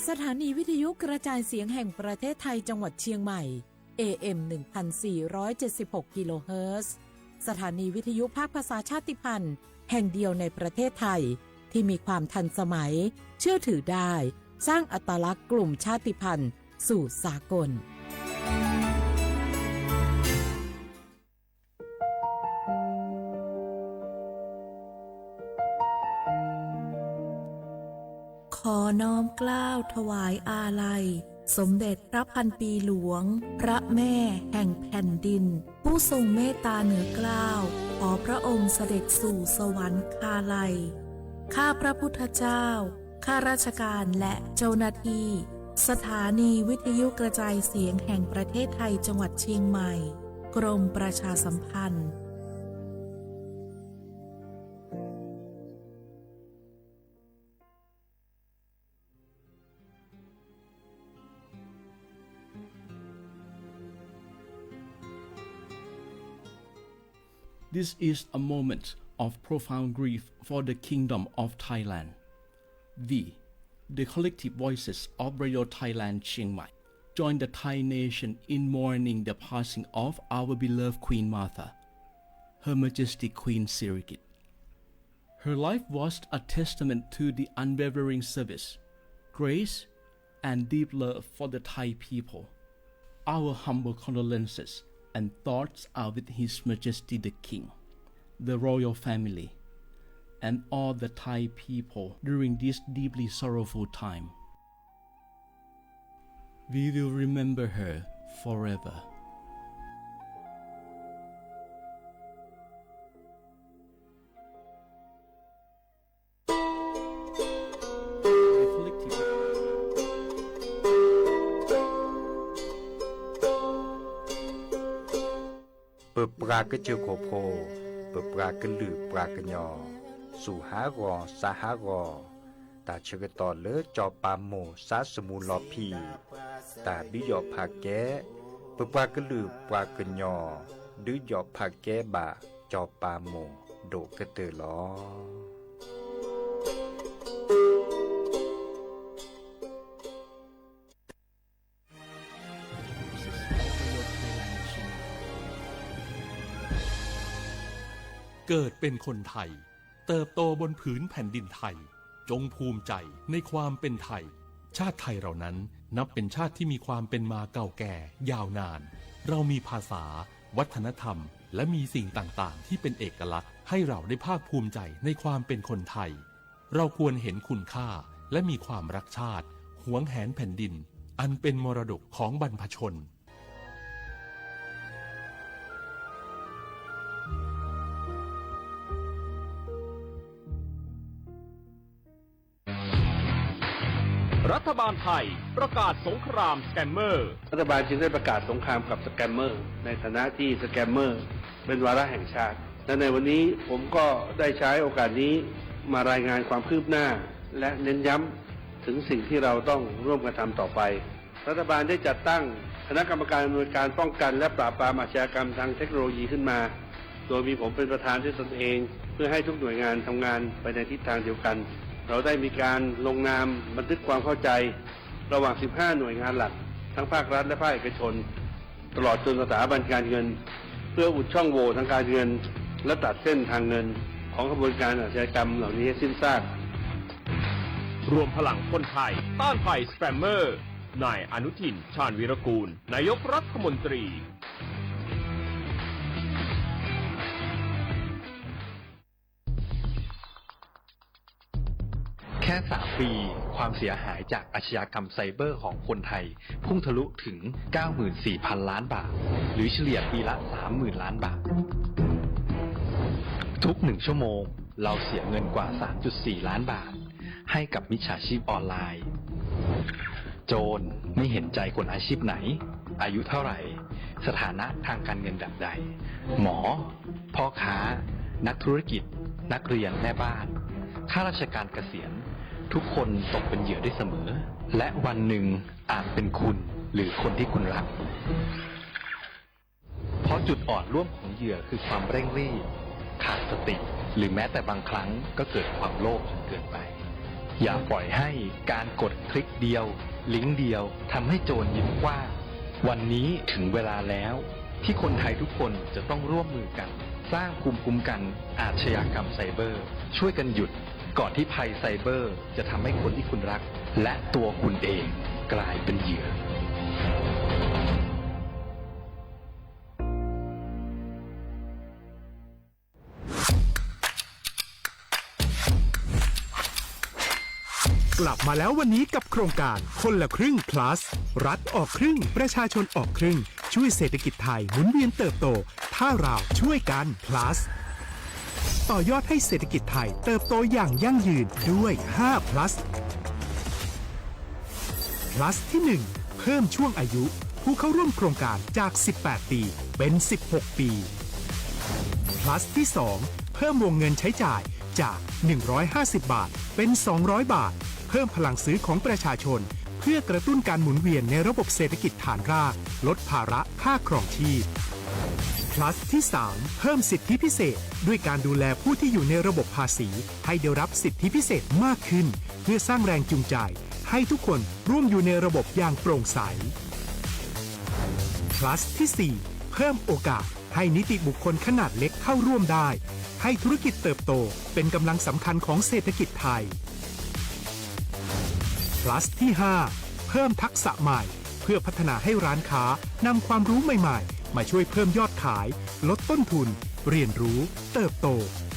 สถานีวิทยุกระจายเสียงแห่งประเทศไทยจังหวัดเชียงใหม่ เอ เอ็ม หนึ่งพันสี่ร้อยเจ็ดสิบหก กิโลเฮิรตซ์ สถานีวิทยุภาคภาษาชาติพันธุ์แห่งเดียวในประเทศไทย ที่มีความทันสมัย เชื่อถือได้ สร้างอัตลักษณ์กลุ่มชาติพันธุ์สู่สากล ขอน้อมเกล้าถวายอาลัย สมเด็จพระพันปีหลวง พระแม่แห่งแผ่นดิน ผู้ทรงเมตตาเหนือเกล้า ขอพระองค์เสด็จสู่สวรรคาลัย ข้าพระพุทธเจ้า ข้าราชการและเจ้าหน้าที่ สถานีวิทยุกระจายเสียงแห่งประเทศไทยจังหวัดเชียงใหม่ กรมประชาสัมพันธ์ This is a moment of profound grief for the Kingdom of Thailand. We, the collective voices of Radio Thailand Chiang Mai, join the Thai nation in mourning the passing of our beloved Queen Mother, Her Majesty Queen Sirikit. Her life was a testament to the unwavering service, grace, and deep love for the Thai people. Our humble condolences and thoughts are with His Majesty the King, the royal family, and all the Thai people during this deeply sorrowful time. We will remember her forever. ပပှၤကစၢၢ်ခိၣ်ဖိ, ပပှၤကလုာ်ပှၤကညီ, စူၢ်ဟးဂီၤ, စါဟးဂီၤ, တၢ်ဆၢကတီၢ်လၢစီၤပၤမိၢ်စါစမူလီၤဖံး, တၢ်ဒုးယီၣ်ဖးကဲ, ပပှၤကလုာ်ပှၤကညီ, ဒုးယီၣ်ဖးကဲဘၣ်စီၤပၤမိၢ်ဒိၣ်ကတၢၢ်လီၤ. This is Royal Thailand Channel. เกิดเป็นคนไทย เติบโตบนผืนแผ่นดินไทย จงภูมิใจในความเป็นไทย ชาติไทยเรานั้นนับเป็นชาติที่มีความเป็นมาเก่าแก่ยาวนาน เรามีภาษา วัฒนธรรม และมีสิ่งต่างๆ ที่เป็นเอกลักษณ์ให้เราได้ภาคภูมิใจในความเป็นคนไทย เราควรเห็นคุณค่าและมีความรักชาติ หวงแหนแผ่นดิน อันเป็นมรดกของบรรพชน รัฐบาลไทยประกาศสงครามสแกมเมอร์ รัฐบาลจึงได้ประกาศสงครามกับสแกมเมอร์ ในฐานะที่สแกมเมอร์เป็นวาระแห่งชาติ และในวันนี้ผมก็ได้ใช้โอกาสนี้มารายงานความคืบหน้า และเน้นย้ำถึงสิ่งที่เราต้องร่วมกันทำต่อไป รัฐบาลได้จัดตั้งคณะกรรมการอำนวยการป้องกันและปราบปรามอาชญากรรมทางเทคโนโลยีขึ้นมา โดยมีผมเป็นประธานด้วยตนเอง เพื่อให้ทุกหน่วยงานทำงานไปในทิศทางเดียวกัน เราได้มีการลงนามบันทึกความเข้าใจ ระหว่าง สิบห้า หน่วยงานหลัก ทั้งภาครัฐและภาคเอกชน ตลอดจนสถาบันการเงิน เพื่ออุดช่องโหว่ทางการเงิน และตัดเส้นทางเงิน ของขบวนการอาชญากรรมเหล่านี้ให้สิ้นซาก รวมพลังคนไทยต้านภัยสแกมเมอร์ นายอนุทิน ชาญวีรกูล นายกรัฐมนตรี แค่ สาม ปี ความเสียหายจากอาชญากรรมไซเบอร์ของคนไทย พุ่งทะลุถึง เก้าหมื่นสี่พัน ล้านบาท หรือเฉลี่ยปีละ สามหมื่น ล้านบาท ทุกหนึ่งชั่วโมง เราเสียเงินกว่า สามจุดสี่ ล้านบาท ให้กับมิจฉาชีพออนไลน์ โจรไม่เห็นใจคนอาชีพไหน อายุเท่าไหร่ สถานะทางการเงินแบบใด หมอ พ่อค้า นักธุรกิจ นักเรียน แม่บ้าน ข้าราชการเกษียณ ทุกคนตกเป็นเหยื่อได้เสมอ และวันหนึ่งอาจเป็นคุณหรือคนที่คุณรัก เพราะจุดอ่อนร่วมของเหยื่อคือความเร่งรีบ ขาดสติ หรือแม้แต่บางครั้งก็เกิดความโลภจนเกินไป อย่าปล่อยให้การกดคลิกเดียว ลิงก์เดียวทำให้โจรยิ้มกว้าง วันนี้ถึงเวลาแล้วที่คนไทยทุกคนจะต้องร่วมมือกัน สร้างภูมิคุ้มกันอาชญากรรมไซเบอร์ ช่วยกันหยุดก่อนที่ภัยไซเบอร์จะทำให้คนที่คุณรัก และตัวคุณเองกลายเป็นเหยื่อ กลับมาแล้ววันนี้กับโครงการคนละครึ่ง plus รัฐออกครึ่ง ประชาชนออกครึ่ง ช่วยเศรษฐกิจไทยหมุนเวียนเติบโต ถ้าเราช่วยกัน plus ต่อยอดให้เศรษฐกิจไทยเติบโตอย่างยั่งยืนด้วย ห้า plus plus ที่ หนึ่ง เพิ่มช่วงอายุผู้เข้าร่วมโครงการจาก สิบแปด ปี เป็น สิบหก ปี plus ที่ สอง เพิ่มวงเงินใช้จ่ายจาก หนึ่งร้อยห้าสิบ บาท เป็น สองร้อย บาท เพิ่มพลังซื้อของประชาชน เพื่อกระตุ้นการหมุนเวียนในระบบเศรษฐกิจฐานราก ลดภาระค่าครองชีพ plus ที่ สาม เพิ่มสิทธิพิเศษ ด้วยการดูแลผู้ที่อยู่ในระบบภาษี ให้ได้รับสิทธิพิเศษมากขึ้น เพื่อสร้างแรงจูงใจ ให้ทุกคนร่วมอยู่ในระบบอย่างโปร่งใส plus ที่ สี่ เพิ่มโอกาสให้นิติบุคคลขนาดเล็กเข้าร่วมได้ ให้ธุรกิจเติบโตเป็นกำลังสำคัญของเศรษฐกิจไทย plus ที่ ห้า เพิ่มทักษะใหม่ เพื่อพัฒนาให้ร้านค้านำความรู้ใหม่ๆ มาช่วยเพิ่มยอดขาย ลดต้นทุน เรียนรู้ เติบโต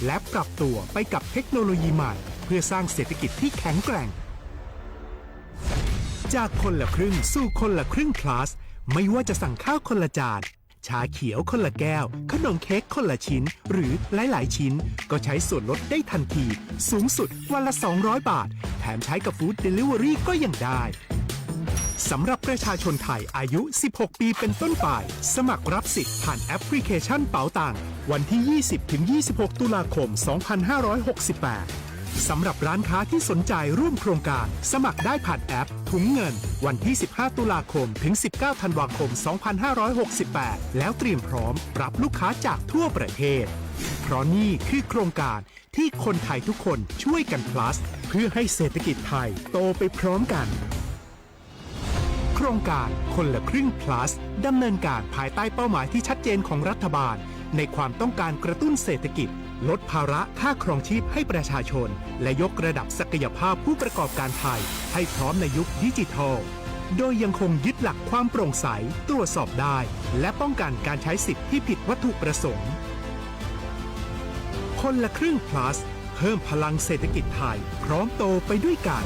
และปรับตัวไปกับเทคโนโลยีใหม่ เพื่อสร้างเศรษฐกิจที่แข็งแกร่ง จากคนละครึ่งสู่คนละครึ่ง plus ไม่ว่าจะสั่งข้าวคนละจาน ชาเขียวคนละแก้ว ขนมเค้กคนละชิ้น หรือหลายๆ ชิ้น ก็ใช้ส่วนลดได้ทันที สูงสุดวันละ สองร้อย บาท แถมใช้กับ Food Delivery ก็ยังได้ สำหรับประชาชนไทยอายุ สิบหก ปีเป็นต้นไป สมัครรับสิทธิ์ผ่านแอปพลิเคชันเป๋าตัง วันที่ ยี่สิบ ถึง ยี่สิบหก ตุลาคม สองพันห้าร้อยหกสิบแปด สำหรับร้านค้าที่สนใจร่วมโครงการ สมัครได้ผ่านแอปถุงเงิน วันที่ สิบห้า ตุลาคม ถึง สิบเก้า ธันวาคม สองพันห้าร้อยหกสิบแปด แล้วเตรียมพร้อมรับลูกค้าจากทั่วประเทศ เพราะนี่คือโครงการที่คนไทยทุกคนช่วยกัน plus เพื่อให้เศรษฐกิจไทยโตไปพร้อมกัน โครงการคนละครึ่ง plus ดำเนินการภายใต้เป้าหมายที่ชัดเจนของรัฐบาล ในความต้องการกระตุ้นเศรษฐกิจ ลดภาระค่าครองชีพให้ประชาชน และยกระดับศักยภาพผู้ประกอบการไทย ให้พร้อมในยุคดิจิทัล โดยยังคงยึดหลักความโปร่งใส ตรวจสอบได้ และป้องกันการใช้สิทธิ์ที่ผิดวัตถุประสงค์ คนละครึ่ง plus เพิ่มพลังเศรษฐกิจไทย พร้อมโตไปด้วยกัน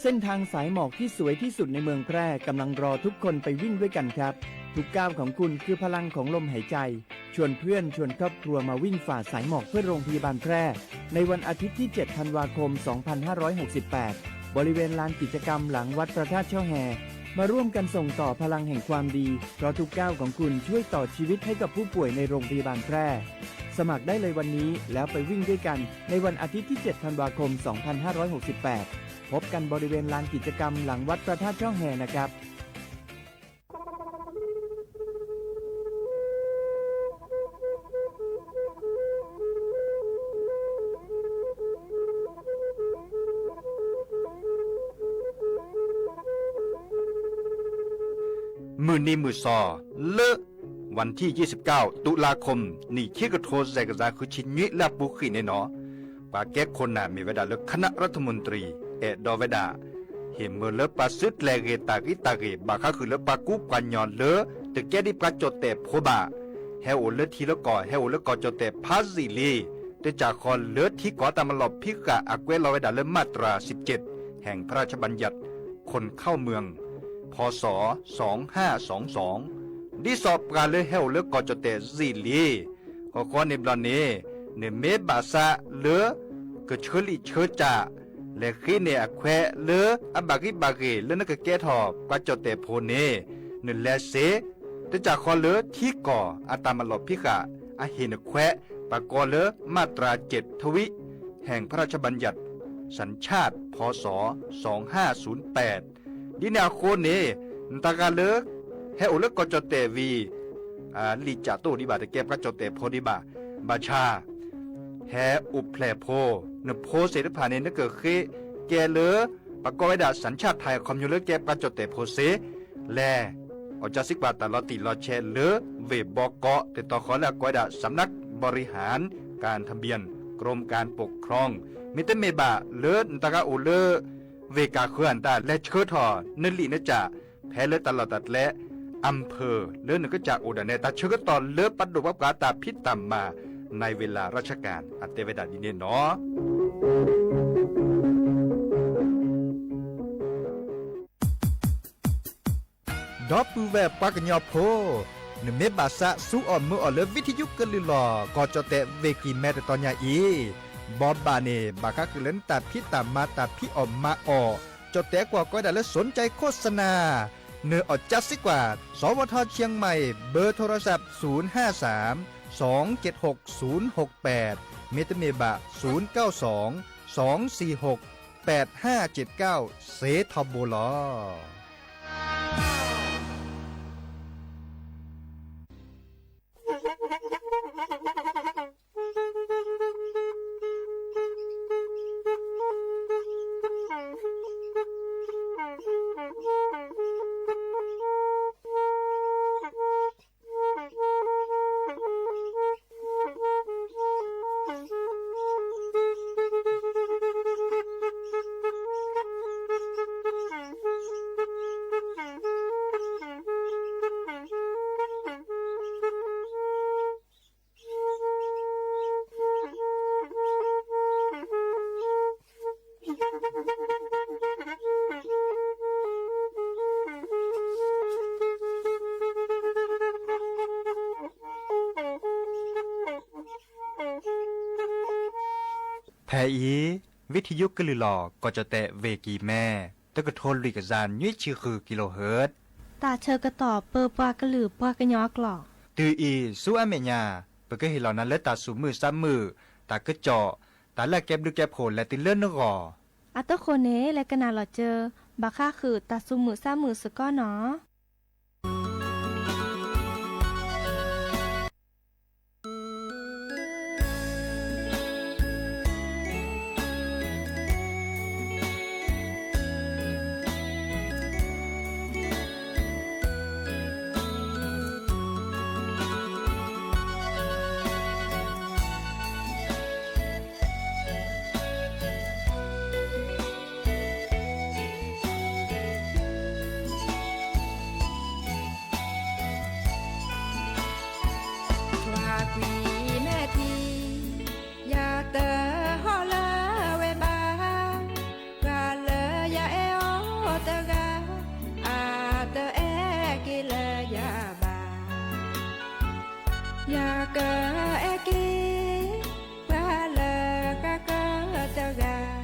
เส้นทางสายหมอกที่สวยที่สุดในเมืองแพร่กำลังรอทุกคนไปวิ่งด้วยกันครับ ทุกก้าวของคุณคือพลังของลมหายใจ ชวนเพื่อนชวนครอบครัวมาวิ่งฝ่าสายหมอกเพื่อโรงพยาบาลแพร่ ในวันอาทิตย์ที่ เจ็ด ธันวาคม สองพันห้าร้อยหกสิบแปด บริเวณลานกิจกรรมหลังวัดพระธาตุช่อแฮ มาร่วมกันส่งต่อพลังแห่งความดี เพราะทุกก้าวของคุณช่วยต่อชีวิตให้กับผู้ป่วยในโรงพยาบาลแพร่ สมัครได้เลยวันนี้ แล้วไปวิ่งด้วยกัน ในวันอาทิตย์ที่ เจ็ด ธันวาคม สองพันห้าร้อยหกสิบแปด พบกันบริเวณลานกิจกรรมหลังวัดพระธาตุช่อแฮนะครับ မုၢ်နံၤမုၢ်သီ လၢ วันที่ ยี่สิบเก้า ตุลาคม နံၣ်ခံကထိ စဲးကစၢ် ဃုဆံနွံ လၢအပူၤကွံာ်န့ၣ်နီၤ, ပှၤကဲခိၣ်နၢ်မ့ၢ်ဝဲဒၣ်လၢ คณะรัฐมนตรี အဲၣ်ဒိးဝဲဒၣ် ဟ့ၣ်မၢလၢပှၤစုတြဲၤဂ့ၤတၢ်ဂ့ၤတၢ်ဂ့ၤ ဘၣ်ဃးဃုာ်လၢပှၤကူပှၤကညီလၢ တကဲဒ်ပှၤကၠီၣ်တဲၣ်ဖိဘၣ်, ဟဲအိၣ်လၢထံလၢကီၢ် ဟဲအိၣ်လၢကီၢ်ကၠီၣ်တဲၣ်ဖးယံာ်လံ, တကးဃီလၢထံကီၢ်အတၢ်မၤလီၢ်ဖံးဃာ်အကွဲးလီၤဝဲဒၣ်လၢ มาตราสิบเจ็ด แห่งพระราชบัญญัติ คนเข้าเมือง พ.ศ. สองห้าสองสอง ဒ်သိးပှၤလၢဟဲအိၣ်လၢကီၢ်ကၠီၣ်တဲၣ်ယံာ်လံ, ဃီဃီန့ၣ်ဘျီန့ၣ် နမ့ၢ်ဘၣ်ဆၣ်လၢ ကဆၢလံာ်ဆၢစၢ် လဲၤဃ့န့ၢ်အခွဲးလၢ အဘၣ်ဂံၢ်ဘၣ်ဂ့ၤလၢနကကဲထီၣ်ပှၤကၠီၣ်တဲၣ်ဖိန့ၣ် နလဲၤစ့ တကးဃီလၢထံကီၢ်အတၢ်မၤလီၢ်ဖံးဃာ်အဟ့ၣ်နခွဲး ပှၤကိးလၢ มาตราเจ็ดทวิ แห่งพระราชบัญญัติ สัญชาติ พ.ศ. สองห้าศูนย์แปด ဒ်န့ၣ်အဃိန့ၣ် နတၢ်ဂၤလၢ ဟဲအိၣ်လၢကီၢ်ကၠီၣ်တဲၣ်ဝံၤ လံာ်ကၠးတအိၣ်ဒံးဘၣ်, တကဲပှၤကၠီၣ်တဲာ်ဖိဒံးဘၣ်. ဘၣ်ဆၣ် ဟဲအိၣ်ဖျဲၣ်ဖိ, နဖိသ့ၣ်တဖၣ်န့ၣ် နကဃ့ကဲလၢ ပကိးဝဲဒၣ် สัญชาติไทย အခီပညီလၢကဲပှၤကၠီၣ်တဲာ်ဖိစ့ၢ်, လဲၤ အီၣ်ကၠါစံးကွၢ်တၢ်လီၤတံၢ်လီၤဆဲးလၢ ဝ့ၢ်ဘီကီး တၢ်တီဃီၤလၢအကိးဝဲဒၣ် สำนักบริหารการทะเบียน กรมการปกครอง. မ့တမ့ၢ်ဘၣ်လၢနတဂၤအိၣ်လၢ ဝ့ၢ်ကၢ်ဃၢၤအတၢ် လဲၤဆှၢထီၣ်နလံာ်နကၠး ဖဲလၢတၢ်လီၢ်တၢ်ကျဲ อำเภอ လၢနကစၢ်အိၣ်ဒၣ်န့ၣ် တၢ်ဆၢကတီၢ်လၢပဒိၣ်ပှၤပှၤတၢ်ဖံးတၢ်မၤ ในเวลาราชการ အတဲဝဲဒၣ်ဒ်န့ၣ်နီၤ. ဒီပုၢ်ဝဲၢ်ပှၤကညီဖိ, နမ့ၢ်ဘၣ်သးစူအီၣ်မုာ်အီၣ်လၢ ဝံထယုကလုၢ်လီၢ် ကီၢ်ကၠီၣ်တဲာ်ဝ့ၢ်ကံၢ်မဲ တတီၤညါအံၤ, ဘီဘၣ်န့ၣ် ဘၣ်ဃးဃုာ်လၢနတၢ်ဖံးတၢ်မၤ တၢ်ဖံးအီၣ်မၤအီၣ်, ကၠီၣ်တဲာ်ကွၢ်ကိးဝဲဒၣ်လၢ สนใจโฆษณา, နအီၣ်ကၠါစံးကွၢ် สวทเชียงใหม่ เบอร์โทรศัพท์ ศูนย์ห้าสาม สองเจ็ดหก ศูนย์หกแปด မ့တမ့ၢ်ဘၣ် ศูนย์เก้าสอง สองสี่หก แปดห้าเจ็ดเก้า စ့ထီဘိလီၤ. ဖဲအံၤ ဝံထယုကလုၢ်လီၢ် ကီၢ်ကၠီၣ်တဲာ်ဝ့ၢ်ကံၢ်မဲ တကထိလွံၢ်ကယၤနွံဆံဃု kilohertz တၢ်ဆၢကတီၢ်ပၢပှၤကလုာ်ပှၤကညီအကျိာ်, တုၤအံၤဆူအမဲာ်ညါ ပကဟ့ၣ်လီၤနၤလၢတၢ်သူၣ်မုာ်သးမုာ်, တၢ်ကစီၣ်, တၢ်လၢအကဲဘျုးကဲဖှိၣ်လဲၤတုၤလၢနဂီၢ်. အတဃိန့ၣ် လဲၤကနၣ်လီၤစၢၤ ဘၣ်ဃးဃုာ်တၢ်သူၣ်မုာ်သးမုာ်စ့ၢ်ကီးနီၤ. ပှၤကွံာ်မဲာ်ထံ ယတဟီၣ်လၢၤဝဲဘၣ်, ပှၤလၢယအဲၣ်အီၤတဂၤ အတအဲၣ်က့ၤလၢယၤဘၣ်. ယကအဲၣ်က့ၤ ပှၤလၢဃၣ်ဃၢၤတဂၤ,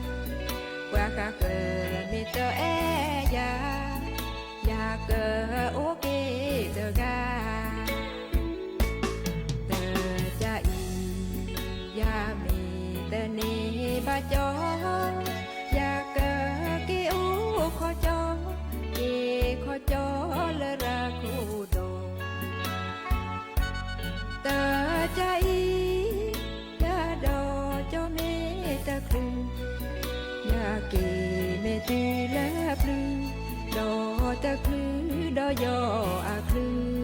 ပှၤဃၣ်ဃၢၤမ့ၢ်တအဲၣ်ယၤ, ယကအိၣ်က့ၤတဂၤ. တကးအံၤ ယမ့ၢ်တန့ၢ်ဘၣ်ကၠီ, ယကက့ၤအိၣ်ခီကၠီ, က့ၤခီကၠီလၢရၤခိၣ်ဒီး တကးအံၤ ယဒီးကၠီမ့ၢ်တချုး, ယက့ၤမ့ၢ်တုၤလၢပျုၤ, ဒီးတချုးဒီးယီၤအချုး.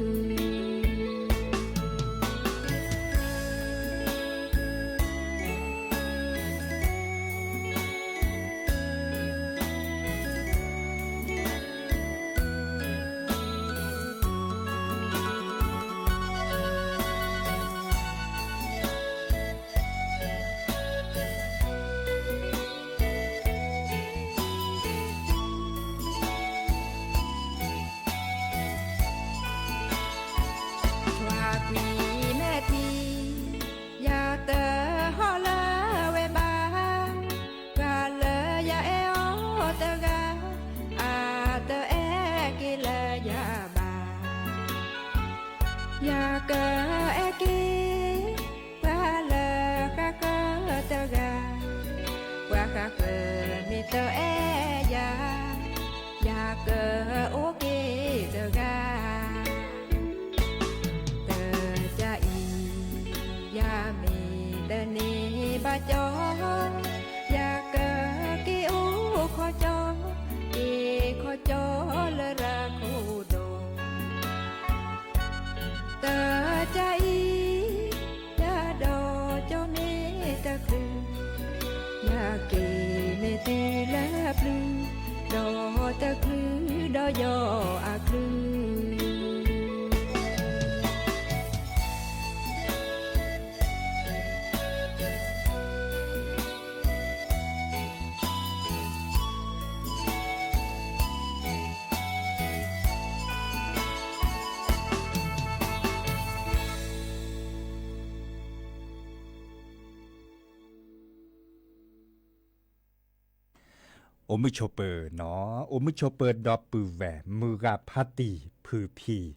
အိၣ်မုာ်ဆိးပၢၤနီၤ, အိၣ်မုာ်ဆိးပၢၤဒီပုၢ်ဝဲၢ် မုၢ်ဂၤဖါတံၢ်ဖုၣ်ဖံၣ်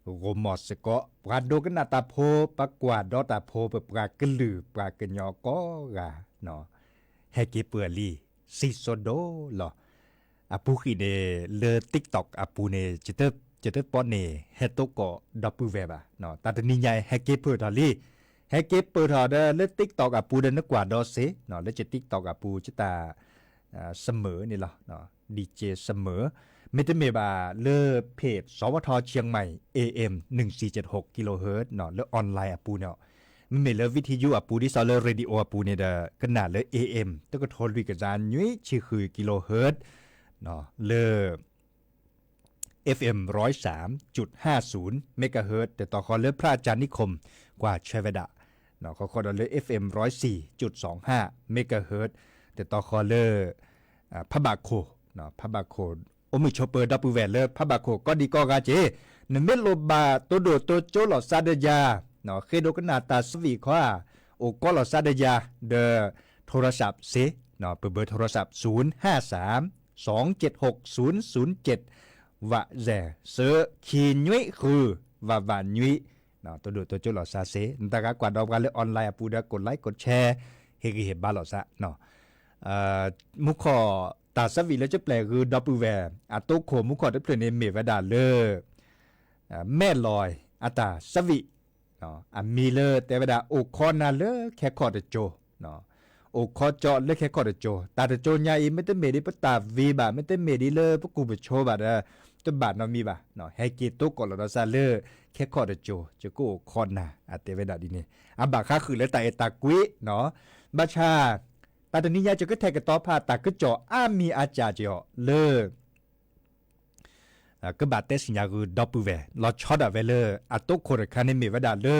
ဂိၢ်မီၢ်စ့ၢ်ကီး ပှၤဒိကနၣ်တၢ်ဖိ ပှၤကွၢ်ဒီးတၢ်ဖိ ပပှၤကလုာ် ပှၤကညီကိးဂၤနီၤ, ဟဲက့ၤပၢၢ်လံ စံၣ်စိၤဒိၣ်လီၤ. အပူၤကွံာ်န့ၣ် လၢ TikTok အပူၤန့ၣ် ယတပီန့ၣ် ဟဲတိကိးဒီပုၢ်ဝဲၢ်ဘၣ်. တၢ်တနံၤညါအံၤ ဟဲက့ၤပၢၢ်ထီၣ်လံ, ဟဲက့ၤပၢၢ်ထီၣ်ဒီးလၢ TikTok အပူၤဒီးနကွၢ်ဒီးစ့, လၢယ TikTok အပူၤ ယတၢ် စမၢၣ်န့ၣ်လီၤ, ဒံၣ်က့ၤစမၢၣ်, မ့တမ့ၢ်ဘၣ်လၢ เพจ สวท เชียงใหม่ เอเอ็ม หนึ่งสี่เจ็ดหก กิโลเฮิรตซ์ လၢ online အပူၤန့ၣ်, မ့မ့ၢ်လၢ วิทยุ အပူၤ ဒ်သိးလၢ radio အပူၤန့ၣ်ဒီး ကနၣ်လၢ เอเอ็ม တကထိလွံၢ်ကယၤနွံဆံဃု กิโลเฮิรตซ์ လၢ เอฟเอ็ม ร้อยสามจุดห้าศูนย์ เมกะเฮิรตซ์ တတီၤဃီလၢ พระอาจารย์นิคม ကွၢ်ဆၢဝဲဒၣ်, ဃီဃီဒီးလၢ เอฟเอ็ม ร้อยสี่จุดสองห้า เมกะเฮิรตซ์ တတီၤဃီလၢ ဖးဘးခိၣ်, ဖးဘးခိၣ်, အိၣ်မုာ်ဆိးပၢၤဒီပုၢ်ဝဲၢ်လၢဖးဘးခိၣ် ကိးဒံကိးဂၤက့ၤ, နမ့ၢ်လိၣ်ဘၣ်တိၢ်ဒိၣ်တိၢ်ကၠိလီၤစါဒီးယၤ, ဃ့ဒိကနၣ်တၢ်ဆၢဝံၣ်ခီဧါ, အိၣ်ကီလီၤစါဒီးယၤ, ဒီး โทรศัพท์ စ့, ပ เบอร์โทรศัพท์ ศูนย์ห้าสาม สองเจ็ดหก ศูนย์ศูนย์เจ็ด ဝးစဲး သၢခံနွံဃု ဝးဝးနွံ, တိၢ်ဒိၣ်တိၢ်ကၠိလီၤစါစ့, နတဂၤကွၢ်ဒီးပှၤလၢ online အပူၤဒီး ကိးlike ကိးshare ဟ့ၣ်ဂံၢ်ဟ့ၣ်ဘါလီၤစါ မူခိၣ် တၢ်ဆၢဝံၣ်လၢကပျဲၢ်ဂုၤဒီပုၢ်ဝဲၢ် အတိခိၣ်မူခိၣ်တဖျၢၣ်န့ၣ် မ့ၢ်ဝဲဒၣ်လၢ မဲၢ်လီၤအတၢ်ဆၢဝံၣ်, အမံၤလၢတဲဝဲဒၣ် အိၣ်ခိးနၤလၢခဲခီၣ်တစိၤ, အိၣ်ခိးကၠီလၢခဲခီၣ်တစိၤ, တၢ်တစိၤညါအံၤ မ့တမ့ၢ်ဒ်ပတၢ်ဝံဘၣ်, မ့တမ့ၢ်ဒ်လၢပကူၣ်ပဆိဘၣ်ဒီး တဘၣ်နီတမံၤဘၣ်, ဟဲက့ၤတိကိးလီၤဒီးစးလၢ ခဲခီၣ်တစိၤ ယကအိၣ်ခိးနၤ အတဲဝဲဒၣ်ဒ်န့ၣ်, အဘၣ်ဃးဃုာ်လၢတၢ်အဲၣ်တၢ်ကွံနီၤ, ဘၣ်ဆၣ် တၢ်တနံၤညါ ယကထဲးကတီၤဖး တၢ်ကစီၣ်အါမံၤအါစှၤက့ၤအီၤလၢ ကဘၣ်တဲဆ့ၣ်ညါဂုၤဒီပုၢ်ဝဲၢ် လီၤဆီဒၣ်ဝဲလၢ အတိခိၣ်တခါန့ၣ်မ့ၢ်ဝဲဒၣ်လၢ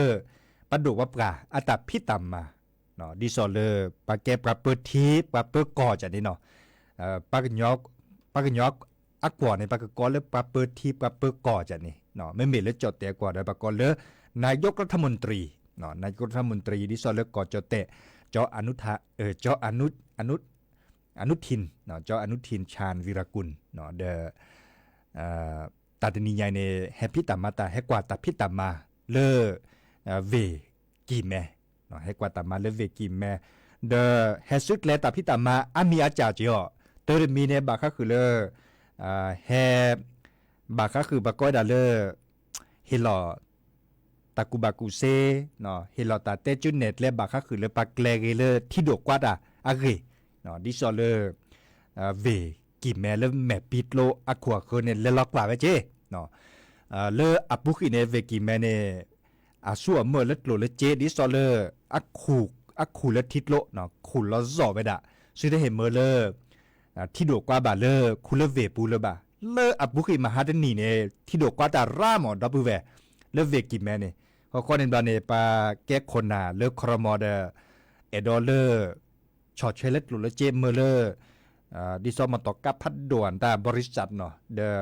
ပှၤဒိၣ်ပှၤပှၢ်အတၢ်ဖံးတၢ်မၤ, ဒ်သိးလၢ ပှၤကဲပှၤပၢထံပှၤပၢကီၢ်ကန့ၣ်နီၤ, ပှၤကညီအကွီၢ်န့ၣ် ပှၤကကိးလၢပှၤပၢထံပှၤပၢကီၢ်ကန့ၣ်, မ့မ့ၢ်လၢကၠီၣ်တဲၣ်အကွီၢ်ဒီး ပှၤကိးလၢ นายกรัฐมนตรี, นายกรัฐมนตรี ဒ်သိးလၢကီၢ်ကၠီၣ်တဲၣ် ကၠီ ကၠီ အနုထင်, ကၠီ အနုထင် ชาญวีรกูล ဒီး တၢ်တနံၤညါအံၤန့ၣ် ဟဲဖံးတၢ်မၤတၢ် ဟဲကွၢ်တၢ်ဖံးတၢ်မၤလၢ ဝ့ၢ်ကံၢ်မဲ, ဟဲကွၢ်တၢ်မၤလၢဝ့ၢ်ကံၢ်မဲ, ဒီးဟဲစုကျဲတၢ်ဖံးတၢ်မၤအါမံၤအါစှၤက့ၤအီၤ, တၢ်တမံၤန့ၣ် ဘၣ်ဃးဃုာ်လၢ ဟဲ ဘၣ်ဃးဃုာ်ပှၤကိးဝဲဒၣ်လၢ ဟ့ၣ်လီၤ တၢ်ကူၣ်ဘၣ်ကူၣ်သ့, ဟ့ၣ်လီၤတၢ်တဲကၠုနဲၣ်ကျဲ ဘၣ်ဃးဃုာ်လၢပှၤကျဲဂ့ၤလၢထံဒိၣ်ကွၢ်တၢ်အဂ့ၢ်, ဒ်သိးလၢ ဝ့ၢ်ကံၢ်မဲလၢမဲာ်ပံကျိအခိၣ်အဃၢၤန့ၣ် လဲၤလီၤကျၢ်ဝဲက့ၤ, လၢအပူၤကွံာ်န့ၣ် ဝ့ၢ်ကံၢ်မဲန့ၣ် အဆူၣ်အမုာ်လၢကျိၣ်လၢစ့ ဒ်သိးလၢ အခူၣ်လၢထံကျိ ခူၣ်လီၤစီၣ်ဝဲဒၣ်, သုတဟ့ၣ်မၢလၢ ထံဒိၣ်ကွၢ်ဘၣ်လၢခူလၢဝ့ၢ်ပူၤလၢၤဘၣ်, လၢအပူၤကွံာ်မဟါတနံၤန့ၣ် ထံဒိၣ်ကွၢ်တၢ်ရၢမး ဒီပုၢ်ဝဲၢ် လၢဝ့ၢ်ကံၢ်မဲန့ၣ်, ဃီဃီန့ၣ်ဘျီန့ၣ် ပှၤကဲခိၣ်နၢ်လၢခီရမီၤဒီး အဲၣ်ဒိးလၢ ဆီၣ်ထွဲလၢကျိၣ်လၢစ့မၢလၢ ဒ်သိးမ့ၢ်တီၤကါဖးဒိၣ်အတၢ် บริษัท နီၤ ဒီး